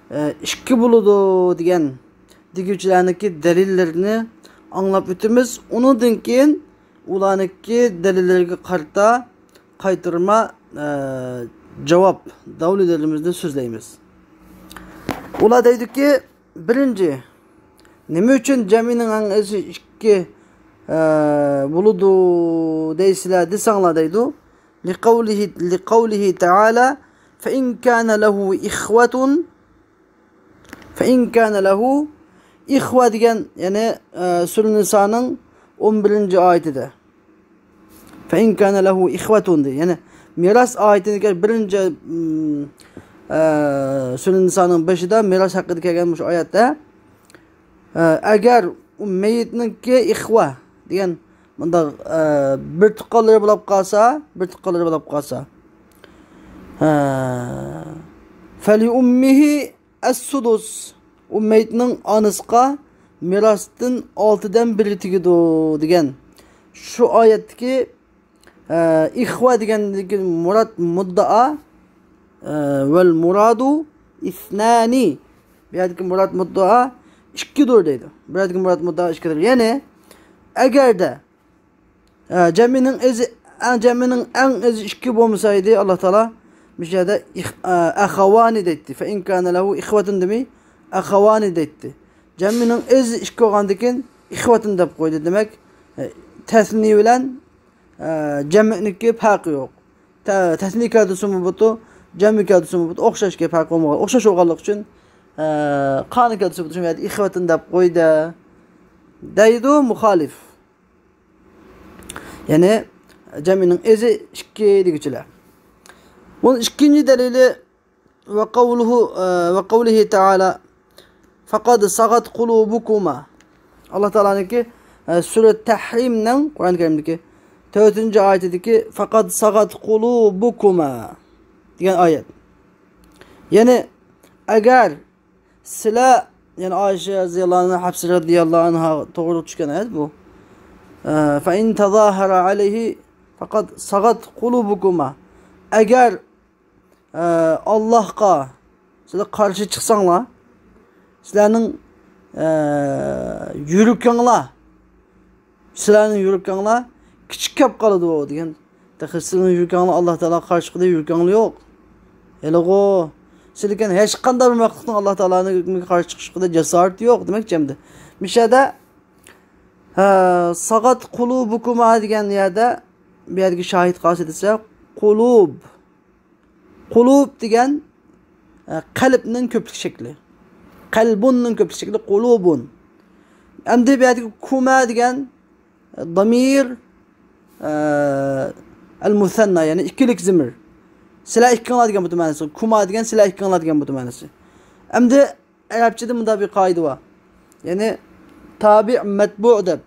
ئە، ئىككى بولىدۇ دېگەن دېگۈچىلەرنىڭكى دەلىللىرىنى ئاڭلاپ ئۆتىمىز. ئۇنىڭدىن كېيىن ئۇلارنىڭكى دەلىللىرىگە قارىتا قايتۇرما، ئە، جاۋاب، دەلىللىرىمىزنى سۆزلەيمىز. ئۇلار دەيدۇكى، بىرىنچى، نېمە ئۈچۈن جەمئىنىڭ ئەڭ ئېزى ئىككى، ئە، بولىدۇ دەيسىلەر دېسەڭلار دەيدۇ. لقوله، لقوله تعالى، فإن كان له إخوة، فإن كان له إخوة دېگەن، يەنى، ئە، سۈرە نىسانىڭ ئون بىرىنچى ئايىتىدە. فإن كان له إخوة دېدى. يەنى مىراس ئايىتىنى بىرىنچى، ئىم، ئە، سۈرە نىسانىڭ بېشىدا مىراس ھەققىدە كەلگەن مۇشۇ ئايەتتە، ئە، ئەگەر ئۇ مېيىتنىڭكى ئىخۋە دېگەن مۇنداق، ئە، بىر تۇغقانلىرى بولۇپ قالسا، بىر تۇغقانلىرى بولۇپ قالسا، ئە، فلأمه السدس، ئۇ مېيىتنىڭ ئانىسىغا مىراستىن ئالتىدىن بىرى تېگىدۇ دېگەن شۇ ئايەتتىكى، ئە، ئىخۋە دېگەندىكى مۇراد مۇددىئا، ئە، ۋەل مۇرادۇ ئىسنانى. بۇ يەردىكى مۇراد مۇددىئا ئىككىدۇر دەيدۇ. بۇ يەردىكى مۇراد مۇددىئا ئىككىدۇر. يەنى، ئەگەردە، ئە، جەمئىنىڭ ئېزى، ئەڭ، جەمئىنىڭ ئەڭ ئېزى ئىككى بولمىسا ئىدى، ئاللا تائالا مۇشۇ يەردە ئىخ-، ئە، ئەخەۋانى دەيتتى. فەئىن كانە لەھۇ ئىخۋەتۇن دېمەي، ئەخەۋانى دەيتتى. جەمئىنىڭ ئېزى ئىككى بولغاندىكىن ئىخۋەتۇن دەپ قويدى. دېمەك، ئە، تەسنىيە بىلەن، ئە، جەمئنىڭكى پەرقى يوق. تە-، تەسنىيە كەلتۈرسىمۇ بولىدۇ، جەمئ كەلتۈرسىمۇ بولىدۇ، ئوخشاش گەپ پەرقى بولمىغان، ئوخشاش بولغانلىقى ئۈچۈن، ئە، قانۇن كەلتۈرسە بولىدۇ، شۇ يەردە ئىخۋەتۇن دەپ قويدى دەيدۇ مۇخالىف. يەنى جەمئىنىڭ ئېزى ئىككى دېگۈچىلەر. بۇنىڭ ئىككىنچى دەلىلى ۋە قەۋلۇھۇ، ئە، ۋە قەۋلىھى تائالا فەقەد سەغەت قۇلۇبۇكۇما. ئاللا تائالانىڭكى، ئە، سۈرە تەھرىمنىڭ، قۇرئان كەرىمدىكى تۆتىنچى ئايىتىدىكى فەقەد سەغەت قۇلۇبۇكۇما دېگەن ئايەت. يەنى ئەگەر سىلەر، يەنى ئائىشە رەزىياللاھۇ ئەنھا، ھەپسە رەزىياللاھۇ ئەنھا توغرا چۈشكەن ئايەت بۇ. ئە، فەئىن تەزاھەرە ئەلەيھى فەقەد سەغەت قۇلۇبۇكۇما. ئەگەر، ئە، ئاللاھقا سىلەر قارشى چىقساڭلار، سىلەرنىڭ، ئە، يۈرىكىڭلار سىلەرنىڭ يۈرىكىڭلار كىچىك كەپ قالىدۇ دېگەن. تېخى سىلەرنىڭ يۈرىكىڭلار ئاللا تائالاغا قارشى چىقىدۇ، يۈرىكىڭلار يوق. ھېلىغۇ سىلىكەن ھېچقانداق بىر مەخلۇقنىڭ ئاللا تائالانىڭ قارشى چىقىشقا جاسارىتى يوق دېمەكچى ئەمدى. مىشەدە، ھە، سەغەت قۇلۇبۇكۇما دېگەن يەردە، بۇ يەردىكى شاھىت قايسى دېسە، قۇلۇب. قۇلۇب دېگەن، ئە، قەلبنىڭ كۆپلۈك شەكلى. قەلبۇننىڭ كۆپلۈك شەكلى قۇلۇبۇن. ئەمدى بۇ يەردىكى كۇما دېگەن، ئە، دامىر، ئە، ئەل مۇسەننا، يەنى ئىككىلىك زىمىر. سىلەر ئىككىڭلار دېگەن بۇ مەنىسى. كۇما دېگەن سىلەر ئىككىڭلار دېگەن بۇ مەنىسى. ئەمدى ئەرەبچىدە مۇنداق بىر قائىدە بار. يەنى تابىئ مەتبۇئ دەپ،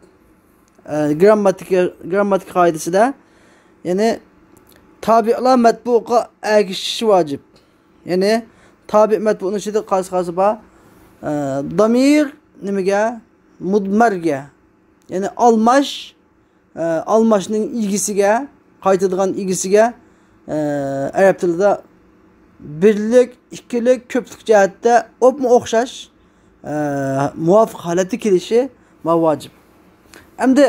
ئە، گرامماتىكا، گرامماتىكا قائىدىسىدە، يەنى تابىئلار مەتبۇئقا ئەگىشىشى ۋاجىپ. يەنى تابىئ مەتبۇئنىڭ ئىچىدە قايسى قايسى بار؟ ئە، دامىر نېمىگە؟ مۇدمەرگە. يەنى ئالماش، ئە، ئالماشنىڭ ئىگىسىگە، قايتىدىغان ئىگىسىگە، ئە، ئەرەب تىلىدا بىرلىك، ئىككىلىك، كۆپلۈك جەھەتتە ئوپمۇ ئوخشاش، ئە، مۇۋاپىق ھالەتتە كېلىشى ما ۋاجىپ. ئەمدى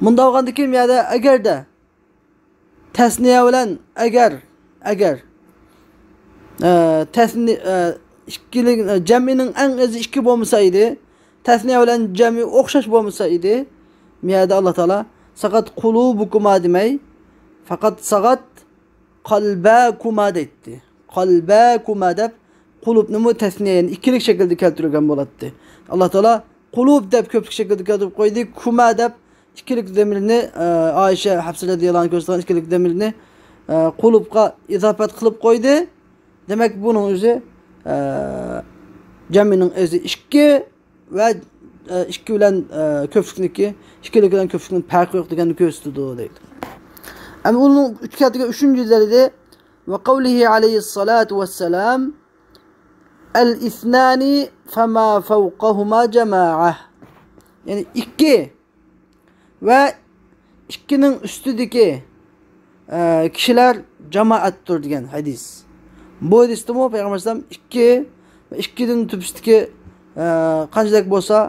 مۇنداق بولغاندىكىن، بۇ يەردە ئەگەردە تەسنىيە بىلەن ئەگەر، ئەگەر، ئە، تەسنى-، ئە، ئىككىلىك، ئە، جەمئىنىڭ ئەڭ ئېزى ئىككى بولمىسا ئىدى، تەسنىيە بىلەن جەمئى ئوخشاش بولمىسا ئىدى، بۇ يەردە ئاللا تائالا سەقەت قۇلۇبۇكۇما دېمەي، پەقەت سەقەت قەلبەكۇما دەيتتى. قەلبەكۇما دەپ، قۇلۇبنىمۇ تەسنىيە، يەنى ئىككىلىك شەكىلدە كەلتۈرگەن بولاتتى. ئاللا تائالا قۇلۇب دەپ كۆپلۈك شەكىلدە كەلتۈرۈپ قويدى. كۇما دەپ ئىككىلىك زەمىرنى، ئە، ئائىشە، ھەپسە رەزىياللاھۇ ئەنھا كۆرسەتكەن ئىككىلىك زەمىرنى، ئە، قۇلۇبقا ئىزاپەت قىلىپ قويدى. دېمەك، بۇنىڭ ئۆزى، ئە، جەمئىنىڭ ئۆزى ئىككى ۋە، ئە، ئىككى بىلەن، ئە، كۆپلۈكنىڭكى، ئىككىلىك بىلەن كۆپلۈكنىڭ پەرقى يوق دېگەننى كۆرسىتىدۇ دەيدۇ. ئەمما ئۇنىڭ ئۈچ كەلتۈرگەن ئۈچىنچى دەلىلى، ۋە قەۋلىھى ئەلەيھىسسالاتۇ ۋەسسالام، ئەل ئىسنانى فەما فەۋقەھۇما جەمائە. يەنى ئىككى ۋە ئىككىنىڭ ئۈستىدىكى، ئە، كىشىلەر جامائەتتۇر دېگەن ھەدىس. بۇ ھەدىستىمۇ پەيغەمبەر ئەلەيھىسسالام ئىككى ۋە ئىككىدىن تۆپىسىدىكى، ئە، قانچىلىك بولسا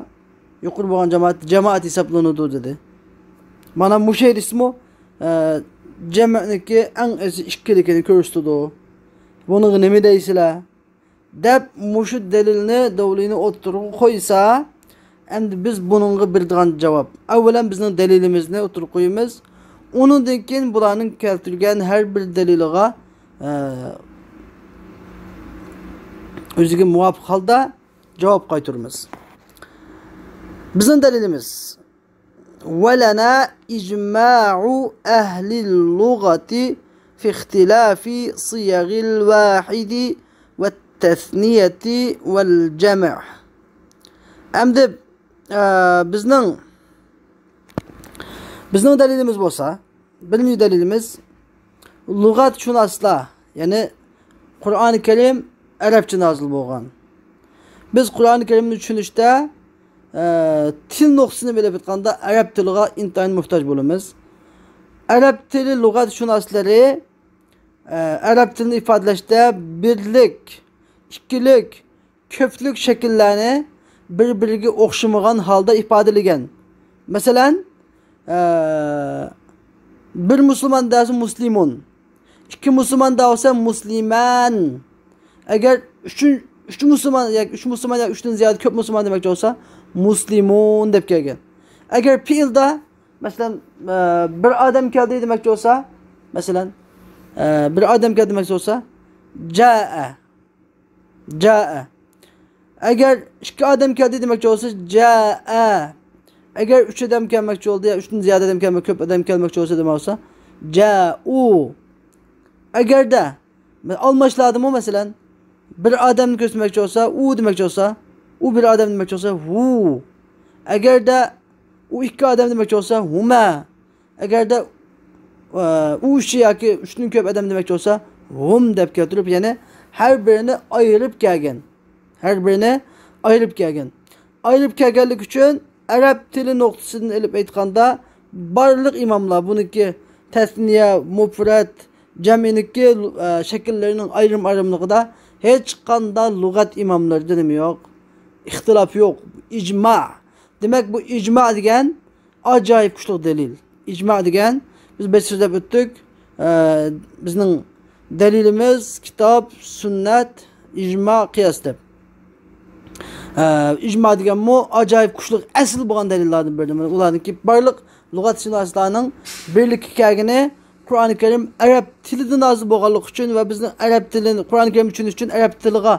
يۇقىرى بولغان جامائەت، جامائەت ھېسابلىنىدۇ دېدى. مانا مۇشۇ ھەدىسمۇ، ئە، جەمئنىڭكى ئەڭ ئېزى ئىككىلىكىنى كۆرسىتىدۇ. بۇنىڭغا نېمە دەيسىلەر؟ دەپ مۇشۇ دەلىلنى، دەلىلنى ئوتتۇرىغا قويسا، ئەمدى بىز بۇنىڭغا بېرىدىغان جاۋاب، ئەۋۋەلەن بىزنىڭ دەلىلىمىزنى ئوتتۇرىغا قويىمىز. ئۇنىڭدىن كېيىن بۇلارنىڭ كەلتۈرگەن ھەر بىر دەلىلىغا، ئە، ئۆزىگە مۇۋاپىق ھالدا جاۋاب قايتۇرىمىز. بىزنىڭ دەلىلىمىز. ولنا إجماع أهل اللغة في اختلاف صيغ الواحد والتثنية والجمع. ئەمدى، ئە، بىزنىڭ، بىزنىڭ دەلىلىمىز بولسا، بىرىنچى دەلىلىمىز، لۇغەتشۇناسلار، يەنى قۇرئانى كەرىم ئەرەبچە نازىل بولغان. بىز قۇرئانى كەرىمنى چۈشىنىشتە، ئە، تىل نۇقتىسىنى بىلىپ ئېيتقاندا، ئەرەب تىلىغا ئىنتايىن موھتاج بولىمىز. ئەرەب تىلى لۇغەتشۇناسلىرى، ئە، ئەرەب تىلىنى ئىپادىلەشتە بىرلىك، ئىككىلىك، كۆپلۈك شەكىللەرنى بىر-بىرىگە ئوخشىمىغان ھالدا ئىپادىلىگەن. مەسىلەن، ئە، بىر مۇسۇلمان دەۋاتسا مۇسلىمۇن. ئىككى مۇسۇلمان دەۋاتسا مۇسلىمەن. ئەگەر ئۈچ، ئۈچ مۇسۇلمان ياكى ئۈچ مۇسۇلمان ياكى ئۈچتىن زىيادە كۆپ مۇسۇلمان دېمەكچى بولسا، مۇسلىمۇن دەپ كەلگەن. ئەگەر پېئىلدا، مەسىلەن، ئە، بىر ئادەم كەلدى دېمەكچى بولسا، مەسىلەن، ئە، بىر ئادەم كەلدى دېمەكچى بولسا، جائە. جائە. ئەگەر ئىككى ئادەم كەلدى دېمەكچى بولسا، جائە. ئەگەر ئۈچ ئادەم كەلمەكچى بولدى يا ئۈچتىن زىيادە ئادەم كەلمەك، كۆپ ئادەم كەلمەكچى بولسا دېمەك بولسا، جائۇ. ئەگەردە ئالماشلاردىمۇ، مەسىلەن، بىر ئادەمنى كۆرسەتمەكچى بولسا، ئۇ دېمەكچى بولسا، ئۇ بىر ئادەم دېمەكچى بولسا، ھۇ. ئەگەردە ئۇ ئىككى ئادەم دېمەكچى بولسا، ھۇمە. ئەگەردە، ئە، ئۇ ئۈچ ياكى ئۈچتىن كۆپ ئادەم دېمەكچى بولسا، ھۇم دەپ كەلتۈرۈپ، يەنى ھەر بىرىنى ئايرىپ كەلگەن. ھەر بىرىنى ئايرىپ كەلگەن. ئايرىپ كەلگەنلىكى ئۈچۈن ئەرەب تىلى نۇقتىسىدىن ئېلىپ ئېيتقاندا، بارلىق ئىماملار بۇنىڭكى تەسنىيە، مۇپرەت، جەمئىنىڭكى، ئە، شەكىللىرىنىڭ ئايرىم-ئايرىملىقىدا ھېچقانداق لۇغەت ئىماملىرىدا نېمە يوق؟ ئىختىلاپ يوق. ئىجما. دېمەك، بۇ ئىجما دېگەن ئاجايىپ كۈچلۈك دەلىل. ئىجما دېگەن، بىز بەك سۆزلەپ ئۆتتۇق. ئە، بىزنىڭ دەلىلىمىز كىتاب، سۈننەت، ئىجما، قىياس دەپ. ئە، ئىجما دېگەنمۇ ئاجايىپ كۈچلۈك ئەسىل بولغان دەلىللەردىن بىرى. مانا ئۇلارنىڭكى بارلىق لۇغەتشۇناسلارنىڭ بىرلىككە كەلگىنى قۇرئانى كەرىم ئەرەب تىلىدا نازىل بولغانلىقى ئۈچۈن ۋە بىزنىڭ ئەرەب تىلىنى، قۇرئانى كەرىم چۈشىنىش ئۈچۈن ئەرەب تىلىغا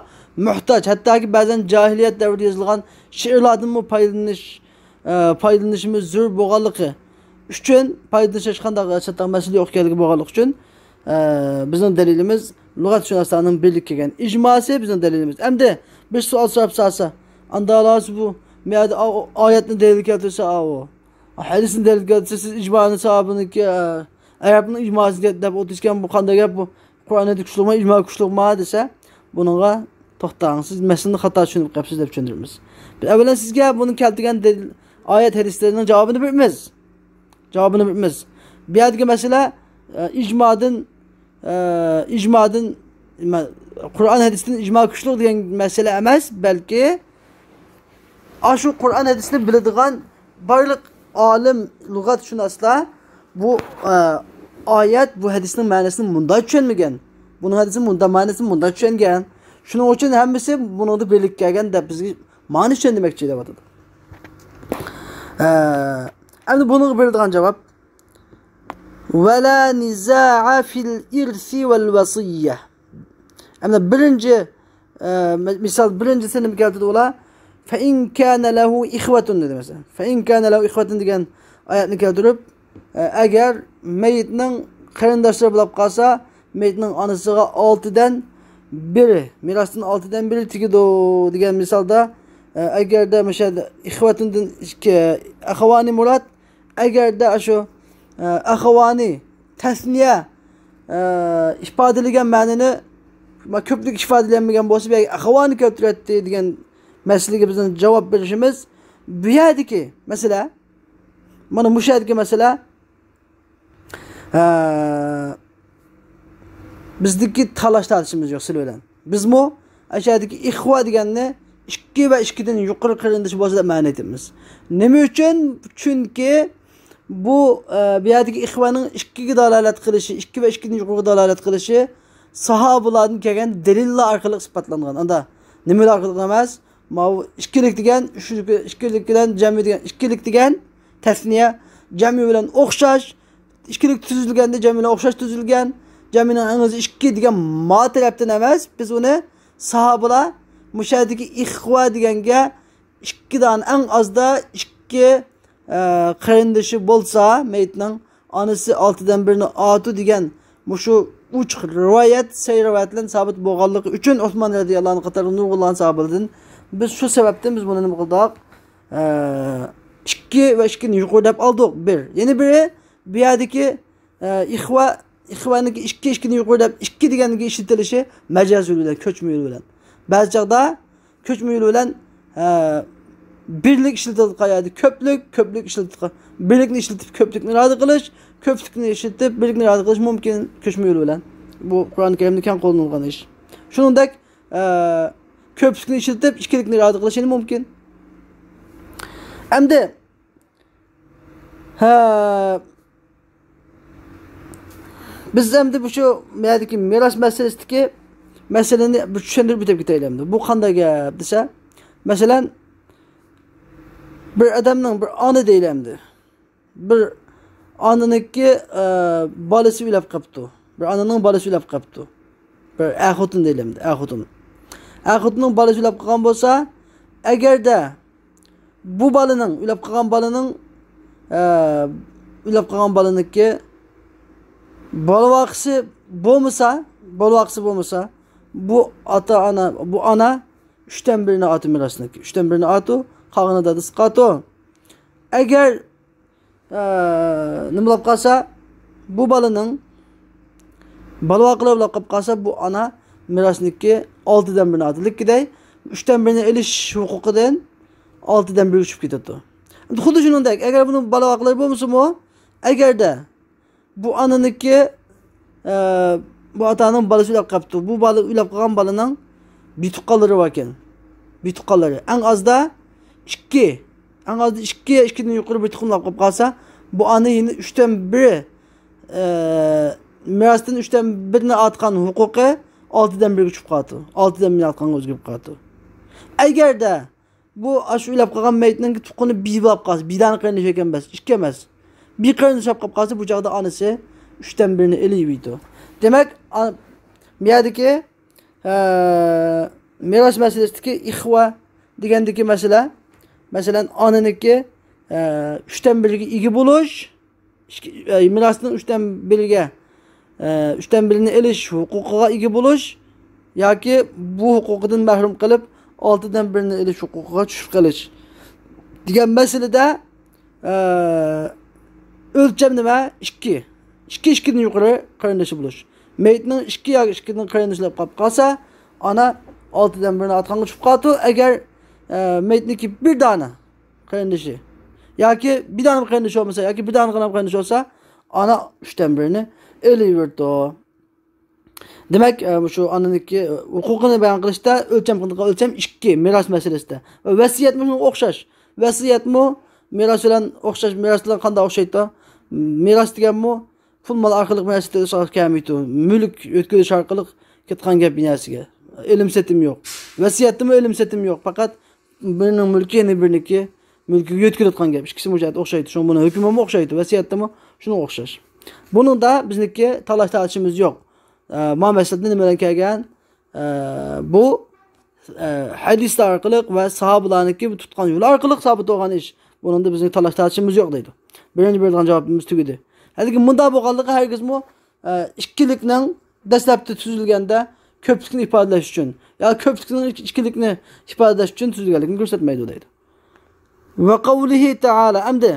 موھتاج، ھەتتاكى بەزەن جاھىلىيەت دەۋرىدە يېزىلغان شېئىرلاردىنمۇ پايدىلىنىش، ئە، پايدىلىنىشىمىز زۆرۈر بولغانلىقى ئۈچۈن، پايدىلىنىش ھېچقانداق چاتاق مەسىلە يوق ئىكەنلىكى بولغانلىقى ئۈچۈن، ئە، بىزنىڭ دەلىلىمىز لۇغەتشۇناسلارنىڭ بىرلىككە كەلگەن ئىجماسى بىزنىڭ دەلىلىمىز. ئەمدى بىر سوئال سوراپ سالسا، ئاندا ھازىر بۇ، بۇ يەردە ئا-، ئايەتنى دەلىل كەلتۈرسە، ئاۋۇ، ھەدىسنى دەلىل كەلتۈرسە، سىز ئىجمانى ساھابىنىڭكى، ئە، ئەرەبنىڭ ئىجماسى دەپ ئولتۇرۇشكەن، بۇ قانداق گەپ بۇ؟ قۇرئان ھەدىس كۈچلۈكمۇ، ئىجما كۈچلۈكمۇ دېسە، بۇنىڭغا توختاڭ، سىز مەسىلىنى خاتا چۈشىنىپ قاپسىز دەپ چۈشەندۈرىمىز. بىز ئەۋۋەلەن سىزگە بۇنى كەلتۈرگەن دەلىل، ئايەت ھەدىسلەرنىڭ جاۋابىنى بېرىمىز. جاۋابىنى بېرىمىز. بۇ يەردىكى مەسىلە، ئە، ئىجمادىن، ئە، ئىجمادىن، نېمە، قۇرئان ھەدىستىن ئىجما كۈچلۈك دېگەن مەسىلە ئەمەس، بەلكى ئاشۇ قۇرئان ھەدىسنى بىلىدىغان بارلىق ئالىم، لۇغەتشۇناسلار بۇ، ئە، ئايەت، بۇ ھەدىسنىڭ مەنىسىنى مۇنداق چۈشەنمىگەن. بۇنىڭ ھەدىسى مۇنداق، مەنىسىنى مۇنداق چۈشەنگەن. شۇنىڭ ئۈچۈن ھەممىسى بۇنىڭدا بىرلىككە كەلگەن دەپ بىزگە مانا چۈشەندۈرمەكچى دەۋاتىدۇ. ئە، ئەمدى بۇنىڭغا بېرىدىغان جاۋاب، ۋەلا نىزاء فىل ئىرسى ۋەل ۋەسىييە. ئەمدى بىرىنچى، ئە، مە-، مىسال، بىرىنچىسى نېمە كەلتۈردى ئۇلار؟ فەئىن كانە لەھۇ ئىخۋەتۇن دېدى مەسىلەن. فەئىن كانە لەھۇ ئىخۋەتۇن دېگەن ئايەتنى كەلتۈرۈپ، ئە، ئەگەر مېيىتنىڭ قېرىنداشلىرى بولۇپ قالسا، مېيىتنىڭ ئانىسىغا ئالتىدىن بىرى، مىراستىن ئالتىدىن بىرى تېگىدۇ دېگەن مىسالدا، ئە، ئەگەردە مۇشۇ يەردە ئىخۋەتۇندىن ئىككى، ئەخەۋانى مۇراد، ئەگەردە ئاشۇ، ئە، ئەخەۋانى تەسنىيە، ئە، ئىپادىلىگەن مەنىنى، ما، كۆپلۈك ئىپادىلەنمىگەن بولسا، بۇ يەرگە ئەخەۋانى كەلتۈرەتتى دېگەن مەسىلىگە بىزنىڭ جاۋاب بېرىشىمىز، بۇ يەردىكى مەسىلە، مانا مۇشۇ يەردىكى مەسىلە، ئە، بىزدىكى تالاش تارتىشىمىز يوق سىلى بىلەن. بىزمۇ ئەشەدىكى ئىخۋا دېگەننى ئىككى ۋە ئىككىدىن يۇقىرى قېرىندىشى بولسا دەپ مەنە ئېيتىمىز. نېمە ئۈچۈن؟ چۈنكى بۇ، ئە، بۇ يەردىكى ئىخۋانىڭ ئىككىگە دالالەت قىلىشى، ئىككى ۋە ئىككىدىن يۇقىرىغا دالالەت قىلىشى ساھابىلاردىن كەلگەن دەلىللەر ئارقىلىق ئىسپاتلانغان. ئاندا نېمىلەر ئارقىلىق ئەمەس؟ ماۋۇ ئىككىلىك دېگەن، ئىككىلىك بىلەن جەمئى دېگەن، ئىككىلىك دېگەن تەسنىيە، جەمئى بىلەن ئوخشاش، ئىككىلىك تۈزۈلگەندە جەمئى بىلەن ئوخشاش تۈزۈلگەن، جەمئىنىڭ ئەڭ ئازى ئىككى دېگەن ما تەرەپتىن ئەمەس، بىز ئۇنى ساھابىلار مۇشۇ يەردىكى ئىخۋا دېگەنگە ئىككى دانە، ئەڭ ئازدا ئىككى، ئە، قېرىندىشى بولسا، مېيىتنىڭ ئانىسى ئالتىدىن بىرىنى ئاتۇ دېگەن مۇشۇ ئوچۇق رىۋايەت، سەھىھ رىۋايەت بىلەن سابىت بولغانلىقى ئۈچۈن، ئوسمان رەزىياللاھۇ ئەنھۇ قاتارلىق نۇرغۇنلىغان ساھابىلەردىن بىز شۇ سەۋەبتىن بىز بۇنى نېمە قىلدۇق؟ ئە، ئىككى ۋە ئىككىدىن يۇقىرى دەپ ئالدۇق، بىر. يەنە بىرى، بۇ يەردىكى، ئە، ئىخۋا، ئىخۋانىڭكى ئىككى، ئىككىدىن يۇقىرى دەپ ئىككى دېگەنگە ئىشلىتىلىشى مەجاز يولى بىلەن، كۆچمە يولى بىلەن. بەزى چاغدا كۆچمە يولى بىلەن، ئە، بىرلىك ئىشلىتىلىدىغان يەردە كۆپلۈك، كۆپلۈك ئىشلىتىدىغان، بىرلىكنى ئىشلىتىپ كۆپلۈكنى ئىرادە قىلىش، كۆپلۈكنى ئىشلىتىپ بىرلىكنى ئىرادە قىلىش مۇمكىن، كۆچمە يول بىلەن. بۇ قۇرئان كەرىمدە كەڭ قوللىنىلغان ئىش. شۇنىڭدەك، ئە، كۆپلۈكنى ئىشلىتىپ ئىككىلىكنى ئىرادە قىلىش يەنە مۇمكىن. ئەمدى، ھە، بىز ئەمدى بۇ شۇ يەردىكى مىراس مەسىلىسىدىكى مەسىلىنى بىر چۈشەندۈرۈپ ئۆتۈپ كېتەيلى ئەمدى. بۇ قانداق گەپ دېسە، مەسىلەن، بىر ئادەمنىڭ، بىر ئانا دەيلى ئەمدى. بىر ئانىنىڭكى، ئە، بالىسى ئۆلۈپ قاپتۇ. بىر ئانىنىڭ بالىسى ئۆلۈپ قاپتۇ. بىر ئەر خوتۇن دەيلى ئەمدى، ئەر خوتۇن. ئەر خوتۇننىڭ بالىسى ئۆلۈپ قالغان بولسا، ئەگەردە بۇ بالىنىڭ، ئۆلۈپ قالغان بالىنىڭ، ئە، ئۆلۈپ قالغان بالىنىڭكى بالىۋاقىسى بولمىسا، بالىۋاقىسى بولمىسا، بۇ ئاتا-ئانا، بۇ ئانا ئۈچتىن بىرىنى ئالىدۇ مىراسنىڭكى. ئۈچتىن بىرىنى ئالىدۇ، قالغىنى دادىسىغا قالىدۇ. ئەگەر، ئە، نېمە بولۇپ قالسا، بۇ بالىنىڭ بالىۋاقلىرى بولۇپ قالسا، بۇ ئانا مىراسنىڭكى ئالتىدىن بىرىنى ئالىدۇ. لېكىن ئۈچتىن بىرىنى ئېلىش ھوقۇقىدىن ئالتىدىن بىرگە چۈشۈپ كېتىدۇ. خۇددى شۇنىڭدەك، ئەگەر بۇنىڭ بالىۋاقلىرى بولمىسىمۇ، ئەگەردە بۇ ئانىنىڭكى، ئە، بۇ ئاتانىڭ بالىسى ئۆلۈپ قاپتۇ. بۇ بالا، ئۆلۈپ قالغان بالىنىڭ بىتۇغقانلىرى باركەن. بىتۇغقانلىرى. ئەڭ ئازدا ئىككى. ئەڭ ئازدا ئىككى، ئىككىدىن يۇقىرى بىتۇغقان بولۇپ قالسا، بۇ ئانا يەنە ئۈچتىن بىرى، ئە، مىراستىن ئۈچتىن بىرىنى ئالىدىغان ھوقۇقى ئالتىدىن بىرگە چۈشۈپ قالىدۇ. ئالتىدىن بىرنى ئالىدىغانغا ئۆزگىرىپ قالىدۇ. ئەگەردە بۇ ئاشۇ ئۆلۈپ قالغان مەيىتنىڭ تۇغقىنى بىر بولۇپ قالسا، بىر دانە قېرىندىشى ئىكەن ئەمەس، ئىككى ئەمەس، بىر قېرىندىشى بولۇپ قاپ قالسا، بۇ چاغدا ئانىسى ئۈچتىن بىرىنى ئېلىۋېرىدۇ. دېمەك، ئا-، بۇ يەردىكى، ئە، مىراس مەسىلىسىدىكى ئىخۋە دېگەندىكى مەسىلە، مەسىلەن، ئانىنىڭكى، ئە، ئۈچتىن بىرىگە ئىگە بولۇش، ئىككى، ئە، مىراسنىڭ ئۈچتىن بىرىگە، ئە، ئۈچتىن بىرىنى ئېلىش ھوقۇقىغا ئىگە بولۇش ياكى بۇ ھوقۇقىدىن مەھرۇم قېلىپ، ئالتىدىن بىرىنى ئېلىش ھوقۇقىغا چۈشۈپ قېلىش دېگەن مەسىلىدە، ئە، ئۆلچەم نېمە؟ ئىككى. ئىككى، ئىككىدىن يۇقىرى قېرىندىشى بولۇش. مەيىتنىڭ ئىككى ياكى ئىككىدىن قېرىندىشى بولۇپ قاپ قالسا، ئانا ئالتىدىن بىرىنى ئالىدىغانغا چۈشۈپ قالىدۇ. ئەگەر، ئە، مەيىتنىڭكى بىر دانە قېرىندىشى ياكى بىر دانە قېرىندىشى بولمىسا، ياكى بىر دانە قېرىندىشى بولسا، ئانا ئۈچتىن بىرىنى ئېلىۋېرىدۇ. دېمەك، ئە، مۇشۇ ئانىنىڭكى ھوقۇقىنى بايان قىلىشتا ئۆلچەم قىلىنغان ئۆلچەم ئىككى، مىراس مەسىلىسىدە. ۋە ۋەسىيەتمۇ شۇنىڭغا ئوخشاش. ۋەسىيەتمۇ مىراس بىلەن ئوخشاش، مىراس بىلەن قانداق ئوخشايدۇ؟ مىراس دېگەنمۇ پۇل مال ئارقىلىق مىراس كەلمەيدۇ. مۈلۈك يۆتكىلىش ئارقىلىق كەتكەن گەپ بىر نەرسىگە. ئېلىم سېتىم يوق. ۋەسىيەتتىمۇ ئېلىم سېتىم يوق. پەقەت بىرىنىڭ مۈلكى يەنە بىرىنىڭكى مۈلكىگە يۆتكىلىدىغان گەپ. ئىككىسى مۇشۇ يەردە ئوخشايدۇ. شۇڭا بۇنىڭ ھۆكمىمۇ ئوخشايدۇ. ۋەسىيەتتىمۇ شۇنىڭغا ئوخشاش. بۇنىڭدا بىزنىڭكى تالاش تارتىشىمىز يوق. ئە، ما مەسىلىدە نېمە بىلەن كەلگەن؟ ئە، بۇ، ئە، ھەدىسلەر ئارقىلىق ۋە ساھابىلەرنىڭكى تۇتقان يولى ئارقىلىق سابىت بولغان ئىش. بۇنىڭدا بىزنىڭ تالاش تارتىشىمىز يوق دەيدۇ. بىرىنچى بېرىدىغان جاۋابىمىز تۈگىدى. لېكىن مۇنداق بولغانلىقى ھەرگىزمۇ، ئە، ئىككىلىكنىڭ دەسلەپتە تۈزۈلگەندە كۆپلۈكنى ئىپادىلەش ئۈچۈن، يا كۆپلۈكنىڭ ئىككىلىكنى ئىپادىلەش ئۈچۈن تۈزۈلگەنلىكىنى كۆرسەتمەيدۇ دەيدۇ. ۋە قەۋلىھى تەئالا، ئەمدى،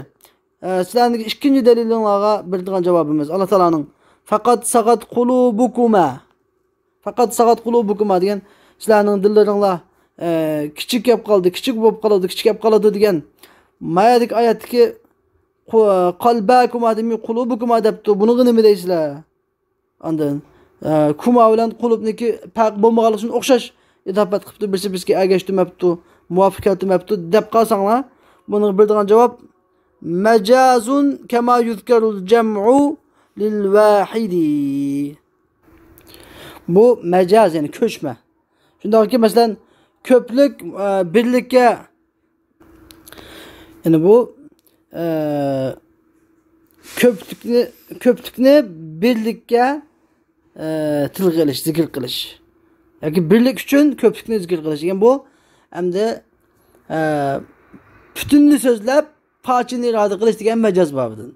ئە، سىلەرنىڭ ئىككىنچى دەلىلىڭلارغا بېرىدىغان جاۋابىمىز، ئاللا تائالانىڭ، فەقەد سەغەت قۇلۇبۇكۇما، فەقەد سەغەت قۇلۇبۇكۇما دېگەن، سىلەرنىڭ دىللىرىڭلار، ئە، كىچىك كەپ قالدى، كىچىك بولۇپ قالىدۇ، كىچىك كەپ قالىدۇ دېگەن. مايەدىكى ئايەتتىكى قۇ-، قەلبەكۇما دېمەي، قۇلۇبۇكۇما دەپتۇ. بۇنىڭغا نېمە دەيسىلەر؟ ئاندىن، ئە، كۇما بىلەن قۇلۇبنىڭكى پەرقى بولمىغانلىقى ئۈچۈن ئوخشاش ئىزاپەت قىپتۇ، بىرسى بىرسىگە ئەگەشتۈرمەپتۇ، مۇۋاپىق كەلتۈرمەپتۇ دەپ قالساڭلار، بۇنىڭغا بېرىدىغان جاۋاب، مەجازۇن كەما يۇزكەرۇل جەمئۇ لىل ۋاھىدى. بۇ مەجاز، يەنى كۆچمە. شۇنداقكى، مەسىلەن، كۆپلۈك، ئە، بىرلىككە، يەنى بۇ، ئە، كۆپلۈكنى، كۆپلۈكنى بىرلىككە، ئە، تىلغا ئېلىش، زىكىر قىلىش. ياكى بىرلىك ئۈچۈن كۆپلۈكنى زىكىر قىلىش دېگەن بۇ، ئەمدى، ئە، پۈتۈننى سۆزلەپ، پارچىنى ئىرادە قىلىش دېگەن مەجاز بابىدىن.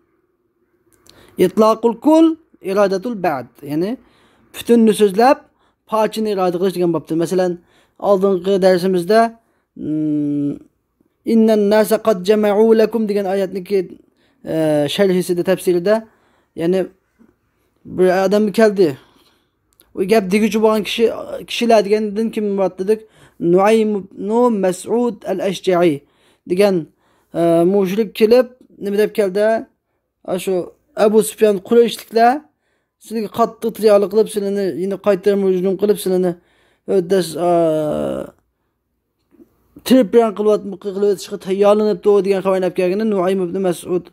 ئىتلاقۇل كۇل، ئىرادەتۇل بەئد. يەنى پۈتۈننى سۆزلەپ، پارچىنى ئىرادە قىلىش دېگەن بابتىن. مەسىلەن، ئالدىنقى دەرسىمىزدە، ئىم، ئىننەن ناسە قەد جەمەئۇ لەكۇم دېگەن ئايەتنىڭكى، ئە، شەرھىسىدە، تەپسىرىدە، يەنى بىر ئادەم كەلدى. ئۇ گەپ دېگۈچى بولغان كىشى، كىشىلەر دېگەندىن كىم مۇراد دېدۇق؟ نۇئەيم ئىبنۇ مەسئۇد ئەل ئەشجەئى. دېگەن، ئە، مۇشرىك كېلىپ، نېمە دەپ كەلدى؟ ئاشۇ ئەبۇ سۇفيان قۇرەيشلىكلەر سىلىگە قاتتىق تىرىيالىق قىلىپ، سىلىنى يەنە قايتۇرۇپ ھۇجۇم قىلىپ، سىلىنى ئۆتەس-، ئا، تىرىپ بىرەن قىلىۋات-، قىلىۋېتىشقا تەييارلىنىپتۇ دېگەن خەۋەرنى ئەپ كەلگىنى نۇئەيم ئىبن مەسئۇد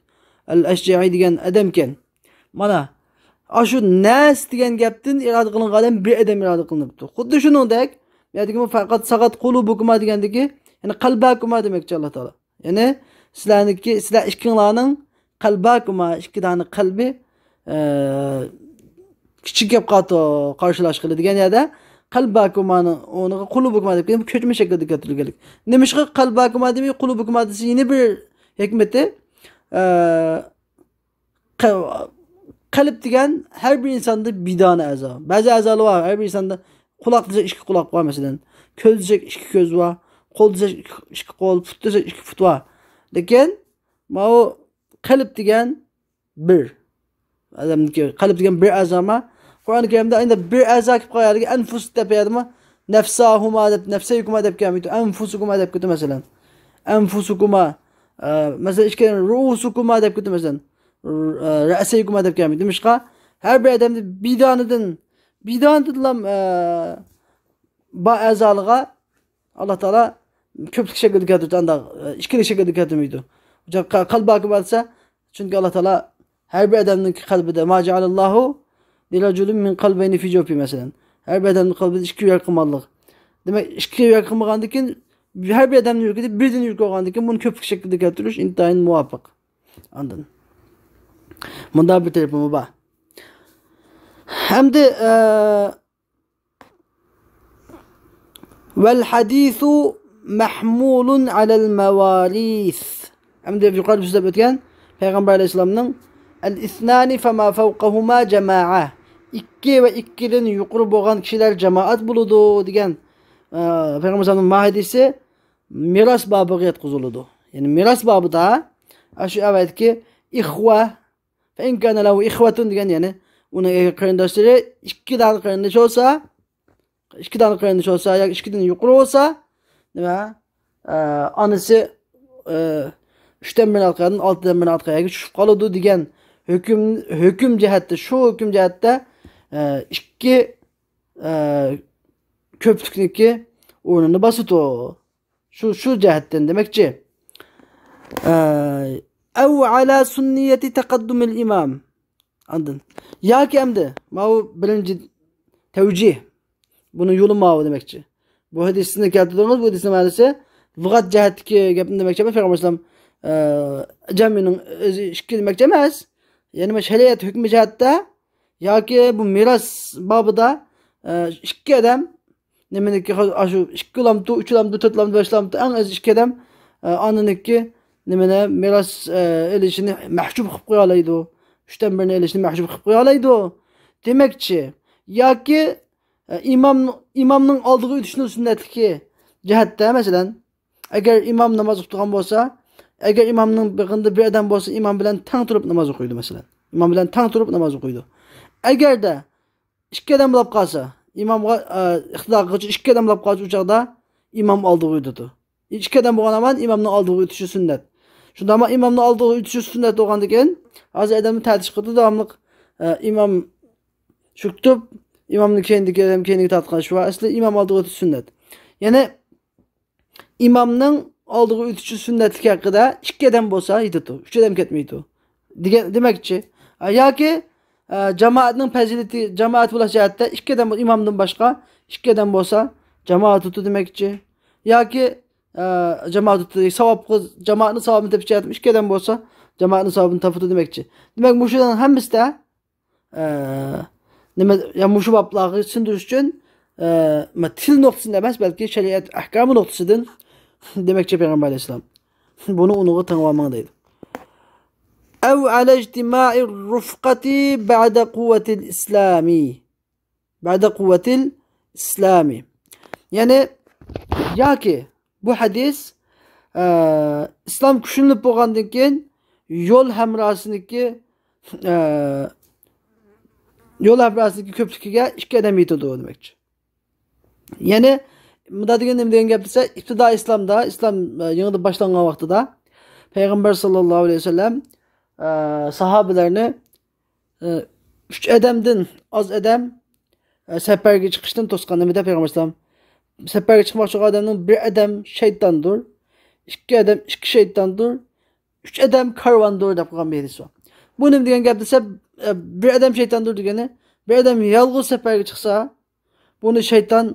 ئەل ئەشجەئى دېگەن ئادەمكەن. مانا، ئاشۇ نەس دېگەن گەپتىن ئىرادە قىلىنغان ئادەم بىر ئادەم ئىرادە قىلىنىپتۇ. خۇددى شۇنىڭدەك، بۇ يەردىكى فەقەت ساغات قۇلۇبۇكما دېگەندىكى، يەنى قەلباكۇما دېمەكچى ئاللا تائالا. يەنى سىلەرنىڭكى، سىلەر ئىككىڭلارنىڭ قەلباكۇما، ئىككى دانە قەلبى، ئە، كىچىك گەپ قاتو قارشىلاشقىلى دېگەن يەردە قەلباكۇمانىڭ ئورنىغا قۇلۇبۇكۇما دەپ كېلىپ، كۆچمە شەكىلدە كەلتۈرۈلگەنلىك. نېمىشقا قەلباكۇما دېمەي، قۇلۇبۇكۇما دېسە، يەنە بىر ھېكمىتى، ئە، قە-، قەلب دېگەن ھەر بىر ئىنساندا بىر دانە ئەزا. بەزى ئەزالار بار، ھەر بىر ئىنساندا قۇلاق دېسەك ئىككى قۇلاق بار، مەسىلەن. كۆز دېسەك ئىككى كۆز بار. قول دېسەك ئىككى، ئىككى قول، پۇت دېسەك ئىككى پۇت بار. لېكىن ماۋۇ قەلب دېگەن بىر. ئادەمنىڭكى قەلب دېگەن بىر ئەزا ما. قۇرئان كەرىمدە ئەمدى بىر ئەزا كېلىپ قالغانلىكى ئەنفۇس دەپ يەردىمۇ نەفساھۇما دەپ، نەفسەيكۇما دەپ كەلمەيدۇ. ئەنفۇسۇكۇما دەپ كېتىدۇ، مەسىلەن. ئەنفۇسۇكۇما، ئە، مەسىلەن، ئىككى رۇئۇسۇكۇما دەپ كېتىدۇ، مەسىلەن. ر-، ئە، رەسەيكۇما دەپ كەلمەيدۇ. نېمىشقا؟ ھەر بىر ئادەمدە بىدانىدىن، بىدانىدىنلا، ئە، بار ئەزالىغا ئاللا تائالا كۆپلۈك شەكىلدە كەلتۈردى، ئانداق، ئە، ئىككىلىك شەكىلدە كەلتۈرمەيدۇ. قەلباكۇما دېسە، چۈنكى ئاللا تائالا ھەر بىر ئادەمنىڭ قەلبىدە، ما جەئەلەللاھۇ لىرەجۇلىن مىن قەلبەينى فى جەوفىھى، مەسىلەن. ھەر بىر ئادەمنىڭ قەلبىدە ئىككى يۈرەك قىلمىغانلىق. دېمەك، ئىككى يۈرەك قىلمىغاندىن كېيىن، ھەر بىر ئادەمنىڭ يۈرىكىدە بىردىن يۈرەك بولغاندىن كېيىن، بۇنى كۆپلۈك شەكىلدە كەلتۈرۈش ئىنتايىن مۇۋاپىق. ئاندىن مۇنداق بىر تەرىپىمۇ بار. ئەمدى، ئە، ۋەل ھەدىسۇ مەھمۇلۇن ئەلەل مەۋارىس. ئەمدى يۇقىرىدا سۆزلەپ ئۆتكەن پەيغەمبەر ئەلەيھىسسالامنىڭ، ئەل ئىسنانى فەما فەۋقەھۇما جەمائە. ئىككى ۋە ئىككىدىن يۇقىرى بولغان كىشىلەر جامائەت بولىدۇ دېگەن، ئە، پەيغەمبەر ئەلەيھىسسالامنىڭ ما ھەدىسى مىراس بابىغا ياتقۇزۇلىدۇ. يەنى مىراس بابىدا، ئاشۇ ئەۋەتكى ئىخۋە، فەئىن كانە لەھۇ ئىخۋەتۇن دېگەن، يەنى ئۇنىڭ ئەگەر قېرىنداشلىرى ئىككى دانە قېرىندىش بولسا، ئىككى دانە قېرىندىش بولسا ياكى ئىككىدىن يۇقىرى بولسا، نېمە، ئە، ئانىسى، ئە، ئۈچتىن بىرىنى ئالغان، ئالتىدىن بىرىنى ئالغان يەرگە چۈشۈپ قالىدۇ دېگەن ھۆكۈم، ھۆكۈم جەھەتتە، شۇ ھۆكۈم جەھەتتە، ئە، ئىككى، ئە، كۆپلۈكنىكى ئورنىنى باسىدۇ. شۇ، شۇ جەھەتتىن دېمەكچى. ئە، ئەۋ ئەلا سۈننىيەتى تەقەددۇمىل ئىمام. ئاندىن. ياكى ئەمدى، ماۋۇ بىرىنچى تەۋجىھ. بۇنىڭ يولى ماۋۇ دېمەكچى. بۇ ھەدىسنى كەلتۈردىڭىز، بۇ ھەدىسنىڭ مەنىسى لۇغەت جەھەتتىكى گەپنى دېمەكچى ئەمەس، پەيغەمبەر ئەلەيھىسسالام، ئە، جەمئىنىڭ ئۆزى ئىككى دېمەكچى ئەمەس. يەنى مانا شەرىئەت ھۆكمى جەھەتتە ياكى بۇ مىراس بابىدا، ئە، ئىككى ئادەم نېمىنىكى، ئاشۇ ئىككى لامتۇ، ئۈچ لامتۇ، تۆت لامتۇ، بەش لامتۇ، ئەڭ ئاز ئىككى ئادەم، ئە، ئانىنىڭكى نېمىنى، مىراس، ئە، ئېلىشىنى مەھجۇپ قىلىپ قويالايدۇ. ئۈچتىن بىرىنى ئېلىشنى مەھجۇپ قىلىپ قويالايدۇ دېمەكچى. ياكى، ئە، ئىمام، ئىمامنىڭ ئالدىغا ئۆتۈشنىڭ سۈننەتلىكى جەھەتتە، مەسىلەن، ئەگەر ئىمام ناماز ئوقۇتقان بولسا، ئەگەر ئىمامنىڭ بېقىندا بىر ئادەم بولسا، ئىمام بىلەن تەڭ تۇرۇپ ناماز ئوقۇيدۇ، مەسىلەن. ئىمام بىلەن تەڭ تۇرۇپ ناماز ئوقۇيدۇ. ئەگەردە ئىككى ئادەم بولۇپ قالسا، ئىمامغا، ئە، ئىقتىدا قىلغۇچى ئىككى ئادەم بولۇپ قالسا، ئۇ چاغدا ئىمام ئالدىغا ئۆتىدۇ. ئىككى ئادەم بولغان ھامان ئىمامنىڭ ئالدىغا ئۆتۈشى سۈننەت. شۇنداقمۇ ئىمامنىڭ ئالدىغا ئۆتۈشى سۈننەت بولغاندىن كېيىن، ھازىر ئادەمنى تەتىش قىلىدۇ داۋاملىق، ئە، ئىمام شۇ كۈتۈپ، ئىمامنىڭ كەينىدىكى ئادەم كەينىگە تارتقان شۇ. ئەسلى ئىمام ئالدىغا ئۆتۈش سۈننەت. يەنى ئىمامنىڭ ئالدىغا ئۆتۈشى سۈننەتلىكى ھەققىدە ئىككى ئادەم بولسا يېتىدۇ، ئۈچ ئادەم كەتمەيدۇ دېگەن دېمەكچى. ئە، ياكى، ئە، جامائەتنىڭ پەزىلىتى، جامائەت بولۇش جەھەتتە ئىككى ئادەم، ئىمامدىن باشقا ئىككى ئادەم بولسا جامائەت تۇتىدۇ دېمەكچى. ياكى، ئە، جامائەت تۇتىدۇ، ساۋابقا، جامائەتنىڭ ساۋابىنى تېپىش جەھەتتىن ئىككى ئادەم بولسا جامائەتنىڭ ساۋابىنى تاپىدۇ دېمەكچى. دېمەك، مۇشۇلارنىڭ ھەممىسىدە ئە، نېمە، يا مۇشۇ بابلارغا چۈشەندۈرۈش ئۈچۈن، ئە، مە-، تىل نۇقتىسىدىن ئەمەس، بەلكى شەرىئەت ئەھكامى نۇقتىسىدىن دېمەكچى پەيغەمبەر ئەلەيھىسسالام. بۇنى ئۇنىڭغا تېڭىۋالماڭ دەيدۇ. ئەۋ ئەلە ئىجتىمائىر رۇفقەتى بەئدە قۇۋۋەتىل ئىسلامى. بەئدە قۇۋۋەتىل ئىسلامى. يەنى، ياكى بۇ ھەدىس، ئە، ئىسلام كۈچلىنىپ بولغاندىن كېيىن يول ھەمراھسىنىڭكى، ئە، يول ھەمراھسىنىڭكى كۆپلۈكىگە ئىككى ئادەم يېتىدۇ دېمەكچى. يەنى مۇندا دېگەن نېمە دېگەن گەپ دېسە، ئىپتىدا ئىسلامدا، ئىسلام، ئە، يېڭىدىن باشلانغان ۋاقتىدا پەيغەمبەر ساللاللاھۇ ئەلەيھى ۋەسەللەم، ئە، ساھابىلەرنى، ئە، ئۈچ ئادەمدىن ئاز ئادەم، ئە، سەپەرگە چىقىشتىن توسقان. نېمە دەپ پەيغەمبەر ئەلەيھىسسالام؟ سەپەرگە چىقماقچى بولغان ئادەمنىڭ بىر ئادەم شەيتاندۇر، ئىككى ئادەم ئىككى شەيتاندۇر، ئۈچ ئادەم كارۋاندۇر دەپ قىلغان بىر ھەدىس بار. بۇ نېمە دېگەن گەپ دېسە، ئە، بىر ئادەم شەيتاندۇر دېگىنى، بىر ئادەم يالغۇز سەپەرگە چىقسا، بۇنى شەيتان،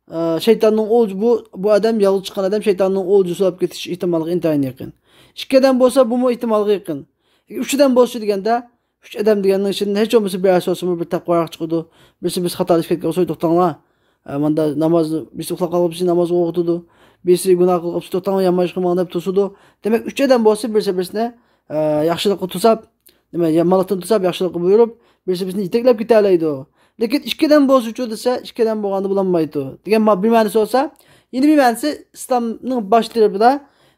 ئە، شەيتاننىڭ ئولجا-، بۇ، بۇ ئادەم يالغۇز چىققان ئادەم شەيتاننىڭ ئولجىسى بولۇپ كېتىش ئېھتىمالىغا ئىنتايىن يېقىن. ئىككى ئادەم بولسا، بۇمۇ ئېھتىمالغا يېقىن. ئۈچ ئادەم بولسا دېگەندە، ئۈچ ئادەم دېگەننىڭ ئىچىدىن ھېچ بولمىسا بىرەرسى بولسىمۇ بىر تەقۋاراق چىقىدۇ. بىرسى بىز خاتالىشىپ كەتكەن بولسا، توختاڭلار. ئە، ماندا ناماز، بىرسى ئۇخلاپ قالغان بولسا نامازغا ئويغىتىدۇ. بىرسى گۇناھ قىلغان بولسا، توختاڭلار، ياماشقا ماڭ دەپ توسىدۇ. دېمەك، ئۈچ ئادەم بولسا بىرسى بىرسىنى، ئە، ياخشىلىققا توساپ، نېمە، يامانلىقتىن توساپ، ياخشىلىققا بۇيرۇپ، بىرسى بىرسىنى يېتەكلەپ كېتەلەيدۇ. لېكىن ئىككى ئادەم بولسىچۇ دېسە، ئىككى ئادەم بولغاندا بولالمايدۇ. دېگەن ما-، بىر مەنىسى بولسا، يەنە بىر مەنىسى ئىسلامنىڭ باش تەرىپىدە،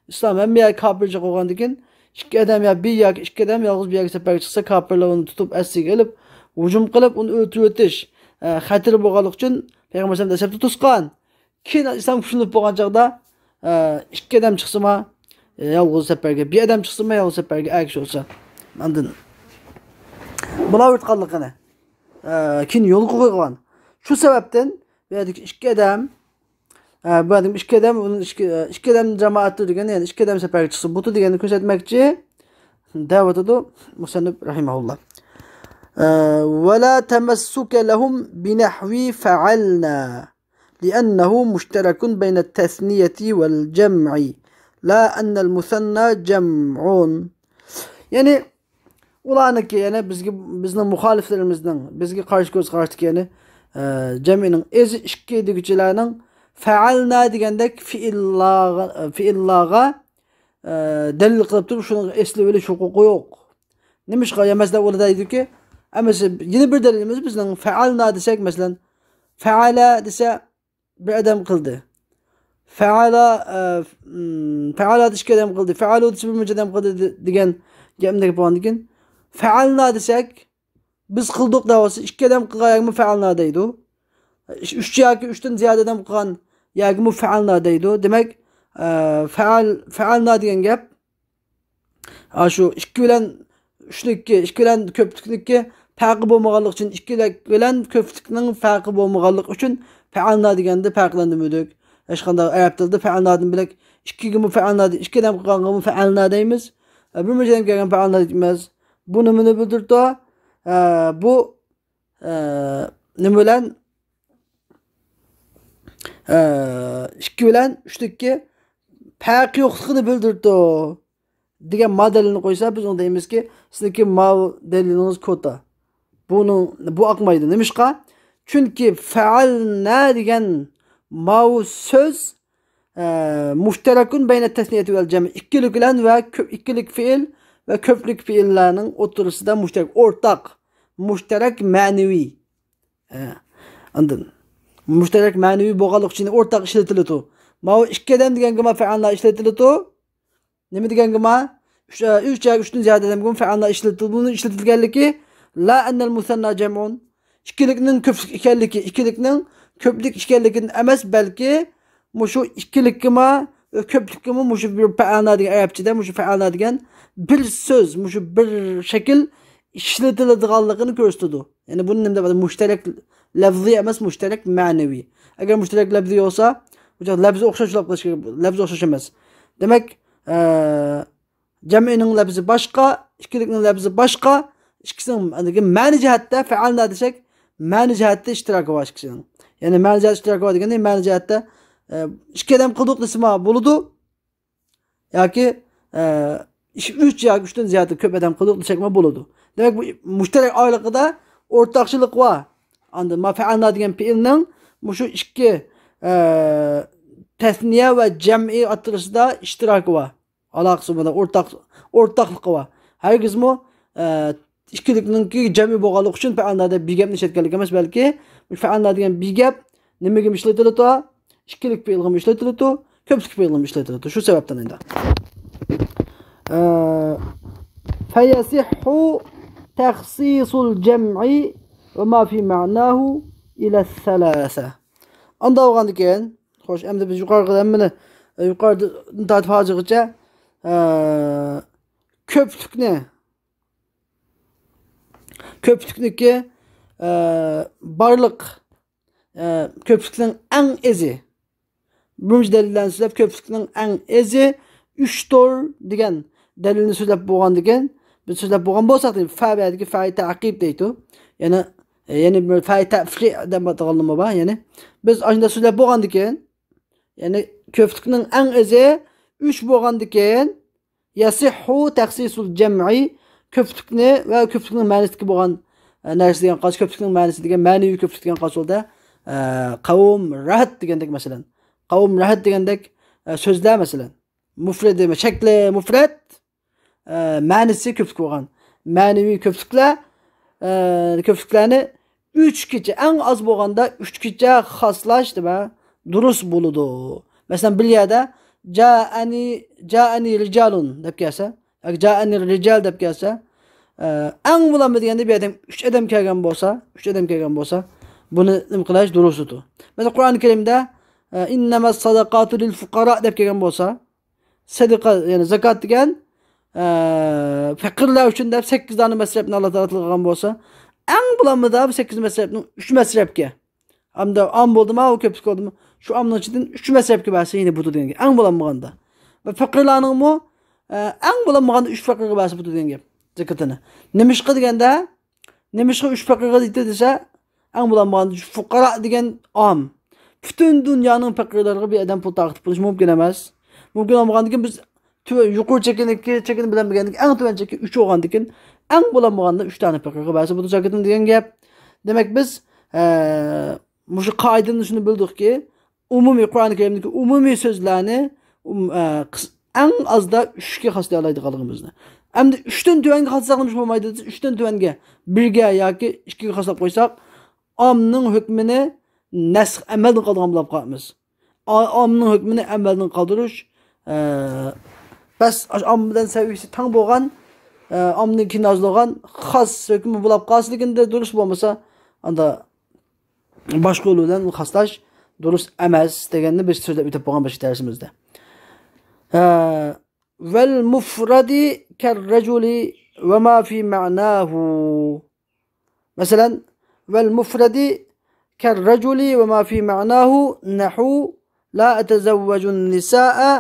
ئىسلام ھەممە يەرگە كاپىرچە قويغاندىن كېيىن، ئىككى ئادەم يا بىر ياكى ئىككى ئادەم يالغۇز بىر يەرگە سەپەرگە چىقسا، كاپىرلار ئۇنى تۇتۇپ، ئەسىرگە ئېلىپ، ھۇجۇم قىلىپ، ئۇنى ئۆلتۈرۈۋېتىش، ئە، خەتىرى بولغانلىقى ئۈچۈن پەيغەمبەر ئەلەيھىسسالام دەسلەپتە توسقان. كېيىن ئىسلام كۈچلىنىپ بولغان چاغدا، ئە، ئىككى ئادەم چىقسىما، ئە، يالغۇز سەپەرگە، بىر ئادەم چىقسىما، يالغۇز سەپەرگە ئەگىشى بولسا. ئاندىن بۇلار ئېيتقانلىقىنى، ئە، كېيىن يولغا قويغان. شۇ سەۋەبتىن بۇ يەردىكى ئىككى ئادەم، ئە، بۇ يەردىكى ئىككى ئادەم، ئۇنىڭ ئىككى، ئە، ئىككى ئادەم جامائەتتۇر دېگەن، يەنى ئىككى ئادەم سەپەرگە چىقسا بۇتۇ دېگەننى كۆرسەتمەكچى دەۋاتىدۇ مۇسەننىپ رەھىمەھۇللا. ئە، ولا تمسك لهم بنحو فعلنا. لأنه مشترك بين التثنية والجمع، لا أن المثنى جمع. يەنى ئۇلارنىڭكى، يەنى بىزگە، بىزنىڭ مۇخالىپلىرىمىزنىڭ، بىزگە قارشى كۆز قاراشتىكى، يەنى، ئە، جەمئىنىڭ ئېزى ئىككى دېگۈچىلەرنىڭ فەئەلنا دېگەندەك فېئىللارغا، فېئىللارغا، ئە، دەلىل قىلىپ تۇرۇپ، شۇنىڭغا ئېسىلىۋېلىش ھوقۇقى يوق. نېمىشقا؟ يا مەسىلەن، ئۇلار دەيدۇكى، ئەمەسە يەنە بىر دەلىلىمىز بىزنىڭ فەئەلنا دېسەك، مەسىلەن، فەئەلە دېسە، بىر ئادەم قىلدى. فەئەلا، ئە، م، فەئەلا دېسە ئىككى ئادەم قىلدى. فەئەلۇ دېسە بىر مۇنچە ئادەم قىلدى دې-، دېگەن گەپنى بولغاندىن كېيىن، فەئەلنا دېسەك، بىز قىلدۇق دەۋاتسا، ئىككى ئادەم قىلغان ياكىمۇ فەئەلنا دەيدۇ. ئۈچ ياكى ئۈچتىن زىيادە ئادەم قىلغان ياكىمۇ فەئەلنا دەيدۇ. دېمەك، ئە، فەئەل، فەئەلنا دېگەن گەپ، ئاشۇ ئىككى بىلەن ئۈچنىڭكى، ئىككى بىلەن كۆپلۈكنىڭكى پەرقى بولمىغانلىقى ئۈچۈن، ئىككى بىلەن كۆپلۈكنىڭ پەرقى بولمىغانلىقى ئۈچۈن، فەئەلنا دېگەندە پەرقلەندۈرمىدۇق. ھېچقانداق ئەرەب تىلىدا فەئەلنادىن بۆلەك ئىككىگىمۇ فەئەلنا، ئىككى ئادەم قىلغانغىمۇ فەئەلنا دەيمىز. ئە، بىر مۇنچە ئادەم كەلگەن فەئەلنا دەيمىز. بۇ نېمىنى بىلدۈرىدۇ؟ ئە، بۇ، ئە، نېمە بىلەن؟ ئە، ئىككى بىلەن ئۈچتىكى پەرقى يوقلۇقىنى بىلدۈرىدۇ دېگەن ما دەلىلنى قويسا، بىز ئۇنى دەيمىزكى، سىزنىڭكى ماۋۇ دەلىلىڭىز كوتا. بۇنىڭ، بۇ ئاقمايدۇ. نېمىشقا؟ چۈنكى فەئەلنا دېگەن ماۋۇ سۆز، ئە، مۇشتەرەكۇن بەينە تەسنىيەتى ۋەل جەمئى. ئىككىلىك بىلەن ۋە كۆپ، ئىككىلىك پېئىل ۋە كۆپلۈك پېئىللارنىڭ ئوتتۇرىسىدا مۇشتەرەك، ئورتاق، مۇشتەرەك مەنىۋى. ئە، ئاندىن مۇشتەرەك مەنىۋى بولغانلىقى ئۈچۈن ئورتاق ئىشلىتىلىدۇ. ماۋۇ ئىككى ئادەم دېگەنگە ما فەئەلنا ئىشلىتىلىدۇ. نېمە دېگەنگە ما؟ ئۈچ، ئە، ئۈچ ياكى ئۈچتىن زىيادە دېگەنگە فەئەلنا ئىشلىتىلىدۇ. بۇنى ئىشلىتىلگەنلىكى لا ئەننەل مۇسەننا جەمئۇن. ئىككىلىكنىڭ كۆپلۈك ئىكەنلىكى، ئىككىلىكنىڭ كۆپلۈك ئىكەنلىكىدىن ئەمەس، بەلكى مۇشۇ ئىككىلىككىمۇ، كۆپلۈككىمۇ مۇشۇ بىر فەئەلنا دېگەن ئەرەبچىدە مۇشۇ فەئەلنا دېگەن بىر سۆز، مۇشۇ بىر شەكىل ئىشلىتىلىدىغانلىقىنى كۆرسىتىدۇ. يەنى بۇنى نېمە دەپ ئاتايدۇ؟ مۇشتەرەك لەفزىي ئەمەس، مۇشتەرەك مەنىۋى. ئەگەر مۇشتەرەك لەفزىي بولسا، بۇ لەفزى ئوخشاش بولۇپ قېلىشى كېرەك. لەفزى ئوخشاش ئەمەس. دېمەك، ئە، جەمئىنىڭ لەپزى باشقا، ئىككىلىكنىڭ لەپزى باشقا. ئىككىسىنىڭ، لېكىن مەنە جەھەتتە فەئەلنا دېسەك، مەنە جەھەتتە ئىشتىراكى بار ئىككىسىنىڭ. يەنى مەنە جەھەتتە ئىشتىراكى بار دېگەندە، مەنە جەھەتتە، ئە، ئىككى ئادەم قىلدۇق دېسىمۇ بولىدۇ. ياكى، ئە، ئۈچ ياكى ئۈچتىن زىيادە كۆپ ئادەم قىلدۇق دېسەكمۇ بولىدۇ. دېمەك، بۇ مۇشتەرەك ئارىلىقىدا ئورتاقچىلىق بار. ئاندىن ما فەئەلنا دېگەن پېئىلنىڭ مۇشۇ ئىككى، ئە، تەسنىيە ۋە جەمئى ئوتتۇرىسىدا ئىشتىراكى بار. ئالاقىسى بار، ئورتاق، ئورتاقلىقى بار. ھەرگىزمۇ، ئە، ئىككىلىكنىڭكى جەمئى بولغانلىقى ئۈچۈن فەئەلنا دەپ بىر گەپنى ئىشلەتكەنلىك ئەمەس، بەلكى فەئەلنا دېگەن بىر گەپ نېمىگىمۇ ئىشلىتىلىدۇ؟ ئىككىلىك پېئىلغىمۇ ئىشلىتىلىدۇ، كۆپلۈك پېئىلغىمۇ ئىشلىتىلىدۇ. شۇ سەۋەبتىن ئەمدى. ئە، فيصح تخصيص الجمع وما في معناه إلى الثلاثة. ئانداق بولغاندىكىن، خوش، ئەمدى بىز يۇقىرىقى ھەممىنى، ئە، يۇقىرىدىن تارتىپ ھازىرغىچە، ئە، كۆپلۈكنى، كۆپلۈكنىكى، ئە، بارلىق، ئە، كۆپلۈكنىڭ ئەڭ ئېزى. بىرىنچى دەلىللەرنى سۆزلەپ، كۆپلۈكنىڭ ئەڭ ئېزى ئۈچتۇر دېگەن دەلىلنى سۆزلەپ بولغاندىكىن، بىز سۆزلەپ بولغان بولساق، دېمەك، فە بەدىكى فەي تەقىب دەيدۇ. يەنى، يەنى بىر فەي تەفرىئ دەپ ئاتىغانلىمۇ بار. يەنى، بىز ئاشۇنداق سۆزلەپ بولغاندىكىن، يەنى، كۆپلۈكنىڭ ئەڭ ئېزى ئۈچ بولغاندىكىن، يەسىھھۇ تەخسىسۇل جەمئى، كۆپلۈكنى ۋە كۆپلۈكنىڭ مەنىسىدىكى بولغان، ئە، نەرسە دېگەن قاس، كۆپلۈكنىڭ مەنىسى دېگەن، مەنىۋى كۆپلۈك دېگەن قاس بولدى. ئە، قەۋم رەھەت دېگەندەك، مەسىلەن. قەۋم رەھەت دېگەندەك، ئە، سۆزلەر، مەسىلەن. مۇفرەت دېمە، شەكلى مۇفرەت، ئە، مەنىسى كۆپلۈك بولغان. مەنىۋى كۆپلۈكلەر، ئە، كۆپلۈكلەرنى ئۈچكىچە، ئەڭ ئاز بولغاندا ئۈچكىچە خاسلاش دېمە دۇرۇس بولىدۇ. مەسىلەن، بىر يەردە جائەنى، جائەنى رىجالۇن دەپ كەلسە، ياكى جائەنى رىجال دەپ كەلسە، ئە، ئەڭ بولامدۇ دېگەندە، بۇ يەردە ئۈچ ئادەم كەلگەن بولسا، ئۈچ ئادەم كەلگەن بولسا، بۇنى نېمە قىلاش دۇرۇسىدۇ. مەسىلەن، قۇرئان كەرىمدە، ئە، ئىننەمەس سەدەقاتۇ لىل فۇقارا دەپ كەلگەن بولسا، سەدىقە، يەنى زاكات دېگەن، ئە، پەقىرلەر ئۈچۈن دەپ سەككىز دانە مەسرەپنى ئاللا تائالا تىلغا ئالغان بولسا، ئەڭ بولامدۇ بۇ سەككىز مەسرەپنىڭ ئۈچ مەسرەپكە. ئەمدى ئام بولدىمۇ، ئۇ كۆپلۈك بولدىمۇ؟ شۇ ئامنىڭ ئىچىدىن ئۈچ مەسرەپكە بەرسە يەنە بۇدۇ دېگەن گەپ. ئەڭ بولامدىغاندا. ۋە پەقىرلارنىڭمۇ، ئە، ئەڭ بولامدىغاندا ئۈچ پەقىرگە بەرسە بۇدۇ دېگەن گەپ. زاكىتىنى. نېمىشقا دېگەندە، نېمىشقا ئۈچ پەقىرگە دېدى دېسە، ئەڭ بولامدىغاندا فۇقارا دېگەن ئام. پۈتۈن دۇنيانىڭ پەقىرلىرىغا بىر ئادەم پۇل تارقىتىپ بولۇشى مۇمكىن ئەمەس. مۇمكىن بولمىغاندىكىن بىز تۆ-، يۇقىرى چېكىنىكى، چېكىنى بىلەن بىلگەندىكىن ئەڭ تۆۋەن چېكى ئۈچ بولغاندىكىن، ئەڭ بولامدىغاندا ئۈچ دانە پەقىرگە بەرسە بۇدۇ زاكىتىنى دېگەن گەپ. دېمەك، بىز، ئە، مۇشۇ قائىدىدىن شۇنى بىلدۇقكى، ئومۇمىي، قۇرئان كەرىمدىكى ئومۇمىي سۆزلەرنى، ئوم-، ئە، قىس-، ئەڭ ئازدا ئۈچكە خاسلايالايدىغانلىقىمىزنى. ئەمدى ئۈچتىن تۆۋەنگە خاسلىساق نېمە بولمايدۇ دېسە، ئۈچتىن تۆۋەنگە بىرگە ياكى ئىككىگە خاسلاپ قويساق، ئامنىڭ ھۆكمىنى نەسخ ئەمەلدىن قالدۇرغان بولاپ قالىمىز. ئا-، ئامنىڭ ھۆكمىنى ئەمەلدىن قالدۇرۇش، ئە، بەس، ئاشۇ ئام بىلەن سەۋىيىسى تەڭ بولغان، ئە، ئامنىڭكى نازلىغان خاس ھۆكمى بولاپ قالسا، لېكىن دۇرۇس بولمىسا، ئاندا باشقا يول بىلەن خاسلاش دۇرۇس ئەمەس دېگەننى بىز سۆزلەپ ئۆتۈپ بولغان باشقا دەرسىمىزدە. ھە، ۋەل مۇفرەدى كەر رەجۇلى ۋە ما فى مەناھۇ. مەسىلەن، ۋەل مۇفرەدى كەر رەجۇلى ۋە ما فى مەناھۇ نەھۇ لا ئەتەزەۋۋەجۇن نىسائە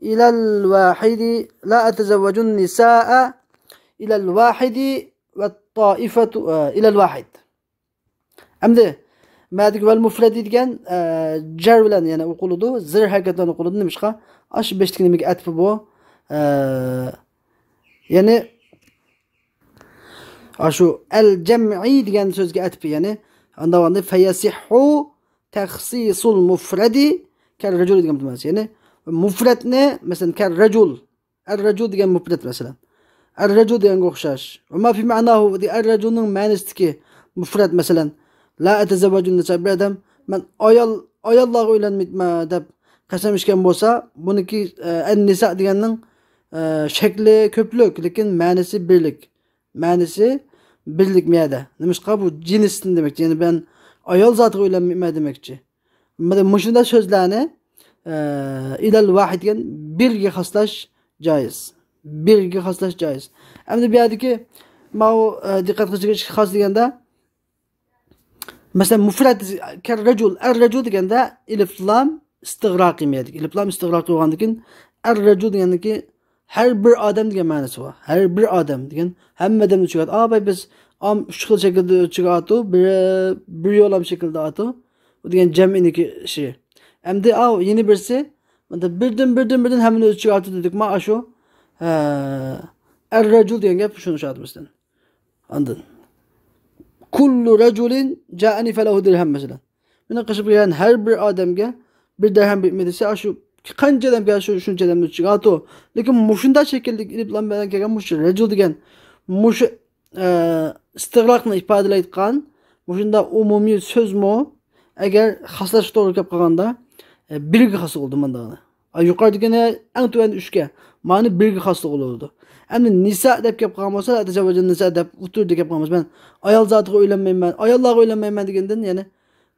ئىلەل ۋاھىدى، لا ئەتەزەۋۋەجۇن نىسائە ئىلەل ۋاھىدى ۋە تائىفەتۇ، ئە، ئىلەل ۋاھىد. ئەمدى مەدىكى ۋەل مۇفرەدى دېگەن، ئە، جەر بىلەن يەنە ئوقۇلىدۇ، زىر ھەرىكەت بىلەن ئوقۇلىدۇ. نېمىشقا؟ ئاشۇ بېشىدىكى نېمىگە ئەتپى بۇ؟ ئە، يەنى ئاشۇ ئەل جەمئى دېگەن سۆزگە ئەتپى، يەنى ئانداۋاندا فەيەسىھھۇ تەخسىسۇل مۇفرەدى كەر رەجۇل دېگەن مەنىسى. يەنى مۇفرەدنى، مەسىلەن، كەر رەجۇل، ئەر رەجۇل دېگەن مۇپرەت، مەسىلەن. ئەر رەجۇل دېگەنگە ئوخشاش. ۋە ما فى مەناھۇ، ئەر رەجۇلنىڭ مەنىسىدىكى مۇپرەت، مەسىلەن. لا ئەتەزەۋۋەجۇن نىسا، بىر ئادەم، مەن ئايال، ئاياللارغا ئۆيلەنمەيمەن دەپ قەسەم ئىچكەن بولسا، بۇنىڭكى، ئە، ئەن نىسا دېگەننىڭ، ئە، شەكلى كۆپلۈك، لېكىن مەنىسى بىرلىك. مەنىسى بىرلىك مەدە. نېمىشقا؟ بۇ جىنستىن دېمەكچى. يەنى مەن ئايال زاتىغا ئۆيلەنمەيمەن دېمەكچى. مانا مۇشۇنداق سۆزلەرنى، ئە، ئىلەل ۋاھىد دېگەن بىرگە خاسلاش جايىز. بىرگە خاسلاش جايىز. ئەمدى بۇ يەردىكى ماۋۇ، ئە، دىققەت قىلىش خاس دېگەندە، مەسىلەن، مۇفرەت كەر رەجۇل، ئەر رەجۇل دېگەندە ئېلىپ لام ئىستىغراقى مەدىكى. ئېلىپ لام ئىستىغراقى بولغاندىكىن، ئەر رەجۇل دېگەندىكى ھەر بىر ئادەم دېگەن مەنىسى بار. ھەر بىر ئادەم دېگەن ھەممە ئادەمنى ئۆز ئىچىگە ئالىدۇ. ئا، باي، بىز ئام ئۈچ خىل شەكىلدە ئۆز ئىچىگە ئالىدۇ. بىرى بىر يولام شەكىلدە ئالىدۇ. بۇ دېگەن جەمئىنىكى ئىشى. ئەمدى، ئاۋۇ، يەنە بىرسى، مانا بىردىن، بىردىن، بىردىن ھەممىنى ئۆز ئىچىگە ئالىدۇ دېدۇق. ما، ئاشۇ، ئە، ئەر رەجۇل دېگەن گەپ شۇنى ئىشارە ئەتمەسلىك. ئاندىن، كۇللۇ رەجۇلىن جائەنى فەلەھۇ دىرھەم، مەسىلەن. مېنى قېشىمغا كەلگەن ھەر بىر ئادەمگە بىر دىرھەم بېرىمەن دېسە، ئاشۇ قانچە ئادەم كەلسە، شۇ، شۇنچە ئادەمنى ئۆز ئىچىگە ئالىدۇ. لېكىن مۇشۇنداق شەكىلدىكى ئېلىپ لام بىلەن كەلگەن مۇشۇ رەجۇل دېگەن مۇشۇ، ئە، ئىستىغراقنى ئىپادىلەيدىغان مۇشۇنداق ئومۇمىي سۆزمۇ ئەگەر خاسلاشقا توغرا كەپ قالغاندا، ئە، بىرگە خاس بولىدۇ مانداقلا. ئا، يۇقىرىدىكىنى ئەڭ تۆۋەن ئۈچكە، مانا بىرگە خاس بولىدۇ. ئەمدى نىسا دەپ كەپ قالغان بولسا، تەزەۋۋەجۇن نىسا دەپ ئوتتۇرىدا كەپ قالغان بولسا، مەن ئايال زاتىغا ئۆيلەنمەيمەن، ئاياللارغا ئۆيلەنمەيمەن دېگەندىن، يەنى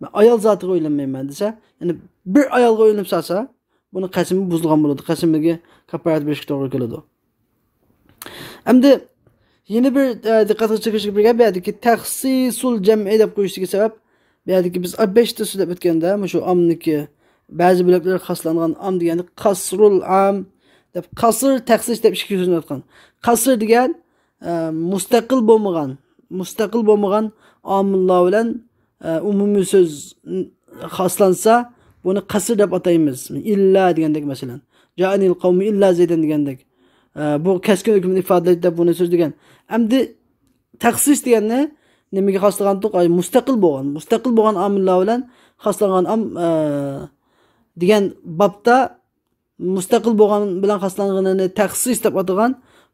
مەن ئايال زاتىغا ئۆيلەنمەيمەن دېسە، يەنى بىر ئايالغا ئۆيلىنىپ سالسا، بۇنىڭ قەسىمى بۇزۇلغان بولىدۇ، قەسىمىگە كاپپارەت بېرىشكە توغرا كېلىدۇ. ئەمدى يەنە بىر، ئە، دىققەتكە چېكىشكە بىر گەپ، بۇ يەردىكى تەخسىسۇل جەمئىي دەپ قويۇشتىكى سەۋەب، بۇ يەردىكى بىز بەشتە سۆزلەپ ئۆتكەندە، مۇشۇ ئامنىكى بەزى بۆلەكلەرگە خاسلانغان ئام دېگەندە قاسرۇل ئام دەپ، قاسر، تەخسىس دەپ ئىككى سۆزنى ئېيتقان. قاسر دېگەن، ئە، مۇستەقىل بولمىغان، مۇستەقىل بولمىغان ئامىللار بىلەن، ئە، ئومۇمىي سۆز خاسلانسا، بۇنى قەسر دەپ ئاتايمىز. ئىللا دېگەندەك، مەسىلەن، جائەنىل قەۋمۇ ئىللا زەيدەن دېگەندەك. ئە، بۇ كەسكىن ھۆكۈمنى ئىپادىلەيدۇ دەپ بۇنى سۆزلىگەن. ئەمدى تەخسىس دېگەننى نېمىگە خاسلىغانتۇق؟ ئاي، مۇستەقىل بولغان، مۇستەقىل بولغان ئامىللار بىلەن خاسلانغان ئام، ئە، دېگەن بابتا مۇستەقىل بولغان بىلەن خاسلانغىنىنى تەخسىس دەپ ئاتىغان،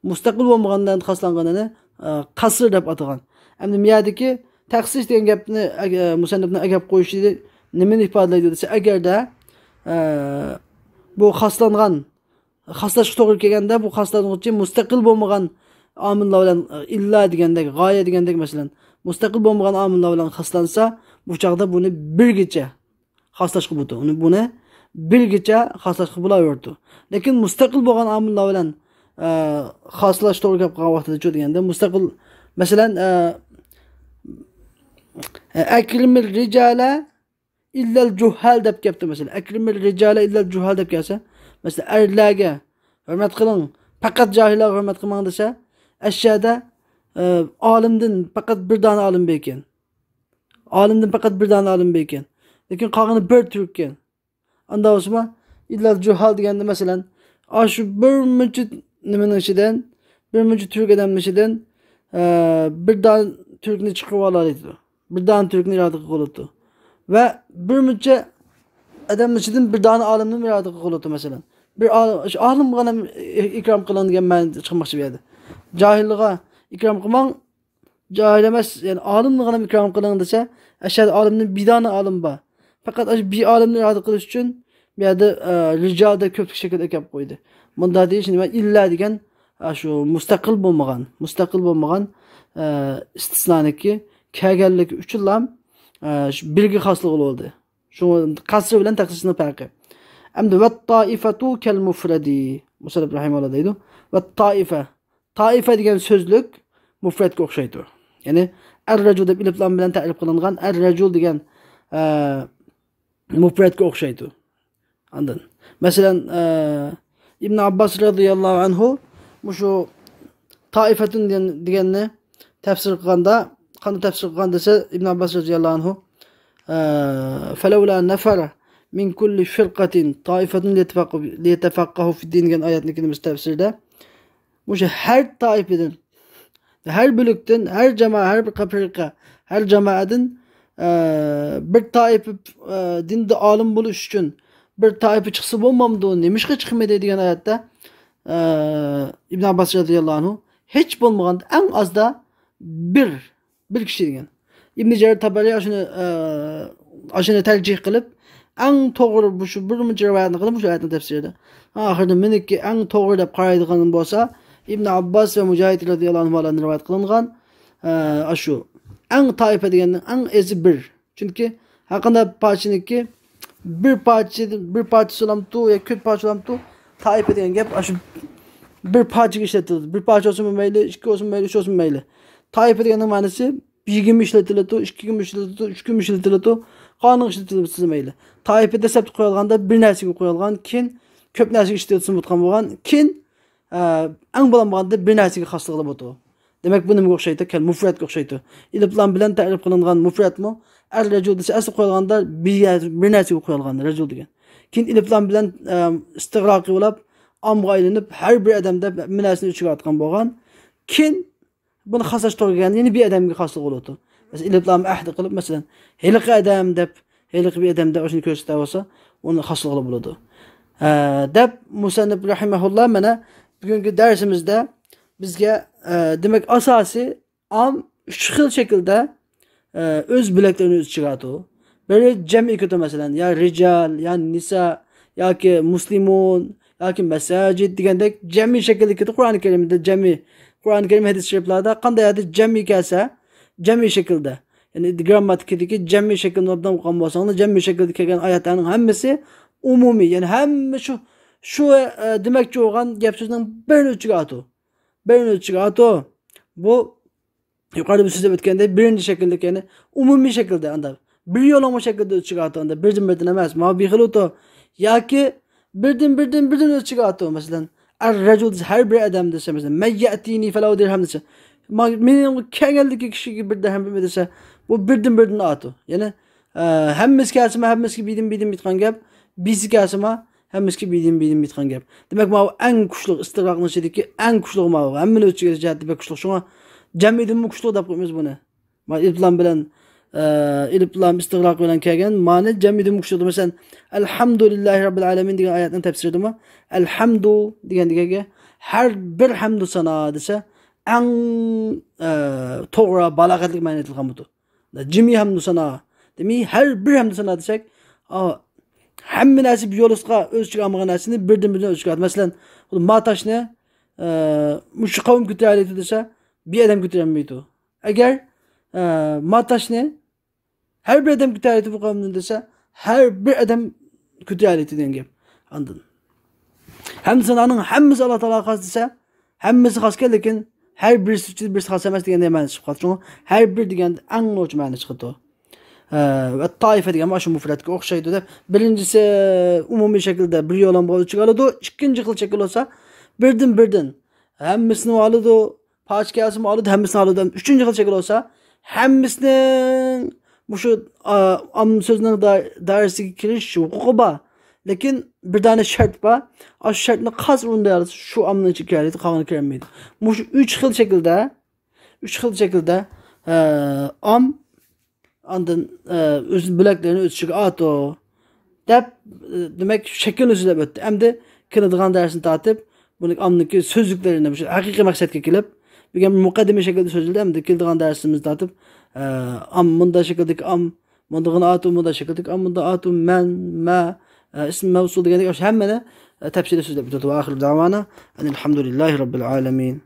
مۇستەقىل بولمىغان بىلەن خاسلانغىنىنى، ئە، قەسر دەپ ئاتىغان. ئەمدى مۇ يەردىكى تەخسىس دېگەن گەپنى، ئە، مۇسەننىپنىڭ ئەگەپ قويۇشى نېمىنى ئىپادىلەيدۇ دېسە، ئەگەردە، ئە، بۇ خاسلانغان، خاسلاشقا توغرا كەلگەندە، بۇ خاسلانغۇچى مۇستەقىل بولمىغان ئامىللار بىلەن، ئە، ئىللا دېگەندەك، غايە دېگەندەك، مەسىلەن، مۇستەقىل بولمىغان ئامىللار بىلەن خاسلانسا، بۇ چاغدا بۇنى بىرگىچە خاسلاشقا بولىدۇ. ئۇنى، بۇنى بىرگىچە خاسلاشقا بولاۋېرىدۇ. لېكىن مۇستەقىل بولغان ئامىللار بىلەن، ئە، خاسلاش توغرا كەپ قالغان ۋاقتىدا چۇ دېگەندە، مۇستەقىل، مەسىلەن، ئە، ئە، ئەكرىمىر رىجالە ئىللەل جۇھھال دەپ كەپتۇ، مەسىلەن. ئەكرىمىر رىجالە ئىللەل جۇھھال دەپ كەلسە، مەسىلەن، ئەرلەرگە ھۆرمەت قىلىڭ، پەقەت جاھىللارغا ھۆرمەت قىلماڭ دېسە، ئەشەدە، ئە، ئالىمدىن پەقەت بىر دانە ئالىم بار ئىكەن. ئالىمدىن پەقەت بىر دانە ئالىم بار ئىكەن. لېكىن قالغىنى بىر تۈرككەن. ئاندا بولسىمۇ، ئىللەل جۇھھال دېگەندە، مەسىلەن، ئاشۇ بىر مۇنچە نېمىنىڭ ئىچىدىن، بىر مۇنچە تۈرك ئادەمنىڭ ئىچىدىن، ئە، بىر دانە تۈركنى چىقىرىۋالالايدۇ. بىر دانە تۈركنى ئىرادە قىلغىلى بولىدۇ. ۋە بىر مۇنچە ئادەمنىڭ ئىچىدىن بىر دانە ئالىمنى ئىرادە قىلغىلى بولىدۇ، مەسىلەن. بىر ئالىم، شۇ ئالىمغا ھەم ئىكرام قىلىڭ دېگەن مەنىدە چىقماقچى بۇ يەردە. جاھىلغا ئىكرام قىلماڭ، جاھىل ئەمەس، يەنى ئالىمنىغىلا ئىكرام قىلىڭ دېسە، ئەشەدە ئالىمدىن بىر دانە ئالىم بار. پەقەت ئاشۇ بىر ئالىمنى ئىرادە قىلىش ئۈچۈن بۇ يەردە، ئە، رىجال دەپ كۆپلۈك شەكىلدە ئەكەپ قويدى. مۇندا دېيىش نېمە؟ ئىللا دېگەن، ئە، شۇ مۇستەقىل بولمىغان، مۇستەقىل بولمىغان، ئە، ئىستىسنانىكى كەلگەنلىكى ئۈچۈنلا، ئە، شۇ بىرگە خاسلىغىلى بولدى. شۇ قەسرى بىلەن تەخسىسنىڭ پەرقى. ئەمدى ۋەت تائىفەتۇ كەل مۇفرەدى. مۇسەننىپ رەھىمەھۇللا دەيدۇ. ۋەت تائىفە. تائىفە دېگەن سۆزلۈك مۇفرەتكە ئوخشايدۇ. يەنى ئەر رەجۇل دەپ ئېلىپلام بىلەن تەرىپ قىلىنغان ئەر رەجۇل دېگەن، ئە، مۇفرەتكە ئوخشايدۇ. ئاندىن، مەسىلەن، ئە، ئىبن ئابباس رەزىياللاھۇ ئەنھۇ مۇشۇ تائىفەتۇن دېگەن، دېگەننى تەپسىر قىلغاندا، قانداق تەپسىر قىلغان دېسە، ئىبن ئابباس رەزىياللاھۇ ئەنھۇ، ئە، فەلەۋلا نەفەرە مىن كۇللى فىرقەتىن تائىفەتۇن لىيەتەفەققەھۇ، لىيەتەفەققەھۇ فىددىن دېگەن ئايەتنى كۆرىمىز تەپسىردە. مۇشۇ ھەر تائىپىدىن، ھەر بۆلەكتىن، ھەر جامائە، ھەر بىر فىرقە، ھەر جامائەدىن، ئە، بىر تائىپە، ئە، دىندا ئالىم بولۇش ئۈچۈن بىر تائىپە چىقسا بولمامدۇ؟ نېمىشقا چىقمىدى دېگەن ئايەتتە، ئە، ئىبن ئابباس رەزىياللاھۇ ئەنھۇ ھېچ بولمىغاندا ئەڭ ئازدا بىر بىر كىشى دېگەن. ئىبن جەرىر تەبەرى ئاشۇنى، ئە، ئاشۇنى تەرجىھ قىلىپ، ئەڭ توغرا بۇ شۇ بىر مۇنچە رىۋايەتنى قىلىپ، مۇشۇ ئايەتنى تەپسىردە. ئاخىرىدا مېنىڭكى ئەڭ توغرا دەپ قارايدىغىنىم بولسا، ئىبن ئابباس ۋە مۇجاھىد رەزىياللاھۇ ئەنھۇمدىن رىۋايەت قىلىنغان، ئە، ئاشۇ. ئەڭ تائىپە دېگەننىڭ ئەڭ ئېزى بىر. چۈنكى ھەرقانداق پارچىنىڭكى بىر پارچە، بىر پارچىسى بولامتۇ يا كۆپ پارچە بولامتۇ، تائىپە دېگەن گەپ ئاشۇ بىر پارچىگە ئىشلىتىلىدۇ. بىر پارچە بولسىمۇ مەيلى، ئىككى بولسىمۇ مەيلى، ئۈچ بولسىمۇ مەيلى. تائىپە دېگەننىڭ مەنىسى بىرگىمۇ ئىشلىتىلىدۇ، ئىككىگىمۇ ئىشلىتىلىدۇ، ئۈچكىمۇ ئىشلىتىلىدۇ، قانۇنغا ئىشلىتىلسە مەيلى. تائىپە دەسلەپتە قويۇلغاندا بىر نەرسىگە قويۇلغان، كېيىن كۆپ نەرسىگە ئىشلىتىلسە بولغان، كېيىن، ئە، ئەڭ بولمىغاندا بىر نەرسىگە خاسلىغىلى بولىدۇ. دېمەك، بۇ نېمىگە ئوخشايدۇ؟ كەل مۇفرەتكە ئوخشايدۇ. ئېلىپلام بىلەن تەرىپ قىلىنغان مۇفرەتمۇ؟ ئەر رەجۇل دېسە، ئەسلى قويۇلغاندا بىر، بىر نەرسىگە قويۇلغان رەجۇل دېگەن. كېيىن ئېلىپلام بىلەن، ئە، ئىستىغراقى بولاپ، ئامغا ئايلىنىپ، ھەر بىر ئادەمدە بىر نەرسىنى ئۆز ئىچىگە ئارتقان بولغان. كېيىن بۇنى خاسلاش توغرا كەلگەندە يەنە بىر ئادەمگە خاسلىغىلى بولىدۇ. مەسىلەن، ئېلىپلام ئەھدى قىلىپ، مەسىلەن، ھېلىقى ئادەم دەپ، ھېلىقى بىر ئادەم دەپ ئاشۇنى كۆرسىتە بولسا، ئۇنى خاسلىغىلى بولىدۇ. ئە، دەپ مۇسەننىپ رەھىمەھۇللا مانا بۈگۈنكى دەرسىمىزدە بىزگە، ئە، دېمەك، ئاساسىي ئام ئۈچ خىل شەكىلدە، ئە، ئۆز بۆلەكلىرىنى ئۆز ئىچىگە ئالىدۇ. بىرى جەمئىي كېلىدۇ، مەسىلەن، يا رىجال، يا نىسا، ياكى مۇسلىمۇن، ياكى مەساجىد دېگەندەك جەمئىي شەكىلدە كېلىدۇ. قۇرئان كەرىمدە جەمئىي، قۇرئان كەرىم، ھەدىس شەرىپلەردە قانداق يەردە جەمئىي كەلسە، جەمئىي شەكىلدە. يەنى گرامماتىكىدىكى جەمئىي شەكىلنى ئوبدان ئوقۇغان بولساڭلار، جەمئىي شەكىلدە كەلگەن ئايەتلەرنىڭ ھەممىسى ئومۇمىي، يەنى ھەممە شۇ، شۇ، ئە، دېمەكچى بولغان گەپ سۆزنىڭ بىرىنى ئۆز ئىچىگە ئالىدۇ. بىرىنى ئۆز ئىچىگە ئالىدۇ. بۇ يۇقىرىدا بىز سۆزلەپ ئۆتكەندەك، بىرىنچى شەكىلدىكى، يەنى ئومۇمىي شەكىلدە، ئاندا بىر يوللانما شەكىلدە ئۆز ئىچىگە ئالىدۇ، ئاندا بىردىن بىردىن ئەمەس، ماۋۇ بىخىل ئوتۇ. ياكى بىردىن بىردىن بىردىن ئۆز ئىچىگە ئالىدۇ. مەسىلەن، ئەر رەجۇل دېسە، ھەر بىر ئادەم دېسە، مەسىلەن، مەن يەتىنى فەلەھۇ دىرھەم دېسە، ما-، مېنىڭ كەلگەنلىكى كىشىگە بىر دىرھەم بېرىمەن دېسە، بۇ بىردىن بىردىن ئالىدۇ. يەنى، ئە، ھەممىسى كەلسىمۇ، ھەممىسىگە بىردىن بىردىن ئېيتقان گەپ، بىرسى كەلسىمۇ، ھەممىسىگە بىردىن بىردىن ئېيتقان گەپ. دېمەك، ماۋۇ ئەڭ كۈچلۈك، ئىستىغراقنىڭ ئىچىدىكى ئەڭ كۈچلۈك ماۋۇ. ھەممىنى ئۆز ئىچىگە ئېلىش جەھەتتە بەك كۈچلۈك. شۇڭا جەمئىيدىنمۇ كۈچلۈك دەپ قويىمىز بۇنى. مانا ئېلىپ لام بىلەن، ئە، ئېلىپ لام ئىستىغراق بىلەن كەلگەن مانى جەمئىيدىنمۇ كۈچلۈك. مەسىلەن، ئەلھەمدۇلىللاھى رەببىل ئالەمىن دېگەن ئايەتنىڭ تەپسىرىدىمۇ ئەلھەمدۇ دېگەن دېگەنگە ھەر بىر ھەمدۇ سانا دېسە، ئەڭ، ئە، توغرا، بالاغەتلىك مەنىدە ئېيتىلغان بۇدۇ. جىمى ھەمدۇ سانا. دېمەك، ھەر بىر ھەمدۇ سانا دېسەك، ئا، ھەممە نەرسە بىر يولىسىغا ئۆز ئىچىگە ئالمىغان نەرسىنى بىردىن بىردىن ئۆز ئىچىگە ئالىدۇ. مەسىلەن، ما تاشنى، ئە، مۇشۇ قەۋم كۆتۈرەلەيدۇ دېسە، بىر ئادەم كۆتۈرەلمەيدۇ. ئەگەر، ئە، ما تاشنى ھەر بىر ئادەم كۆتۈرەلەيدۇ بۇ قەۋمدىن دېسە، ھەر بىر ئادەم كۆتۈرەلەيدۇ دېگەن گەپ. ئاندىن ھەمدۇ سانانىڭ ھەممىسى ئاللا تائالاغا خاس دېسە، ھەممىسى خاسكەن، لېكىن ھەر بىرسى ئۈچۈن بىرسى خاس ئەمەس دېگەندەك مەنىسى چىقىپ قالدى. شۇڭا ھەر بىر دېگەندە ئەڭ نوچى مەنىسى چىقىدۇ. ئە، ۋە تائىفە دېگەن مانا شۇ مۇپرەتكە ئوخشايدۇ دەپ، بىرىنچىسى ئومۇمىي شەكىلدە بىر يوللانما ئۆز ئىچىگە ئالىدۇ، ئىككىنچى خىل شەكىل بولسا بىردىن بىردىن ھەممىسىنى ئالىدۇ، پارچە كەلسىمۇ ئالىدۇ، ھەممىسىنى ئالىدۇ. ئۈچىنچى خىل شەكىل بولسا ھەممىسىنىڭ مۇشۇ، ئا، ئامما سۆزىنىڭ دا-، دائىرىسىگە كىرىش ھوقۇقى بار. لېكىن بىر دانە شەرت بار. ئاشۇ شەرتنى قايسى ئورۇندا يارىتسا، شۇ ئاممىنىڭ ئىچىگە كىرەلەيدۇ، قالغىنى كىرەلمەيدۇ. مۇشۇ ئۈچ خىل شەكىلدە، ئۈچ خىل شەكىلدە، ئە، ئام ئاندىن، ئە، ئۆز بۆلەكلىرىنى ئۆز ئىچىگە ئالىدۇ دەپ، ئە، دېمەك، شەكىلنى سۆزلەپ ئۆتتى. ئەمدى كېلىدىغان دەرسنى تارتىپ، بۇنى ئاممىنىڭكى سۆزلۈكلىرىنى، مۇشۇ ھەقىقىي مەقسەتكە كېلىپ، بۈگۈن مۇقەددىمە شەكلىدە سۆزلىدى. ئەمدى كېلىدىغان دەرسىمىزنى تارتىپ، ئە، ئام، مۇنداق شەكىلدىكى ئام، مۇندىغىنى ئاتۇ، مۇنداق شەكىلدىكى ئام، مۇنداق ئاتۇ، مەن، مە، ئە، ئىسم مەۋسۇل دېگەندەك ھەممىنى، ئە، تەپسىلىي سۆزلەپ ئۆتىدۇ. ۋە ئاخىر دەۋانا ئەنىل ھەمدۇلىللاھى رەببىل ئالەمىن.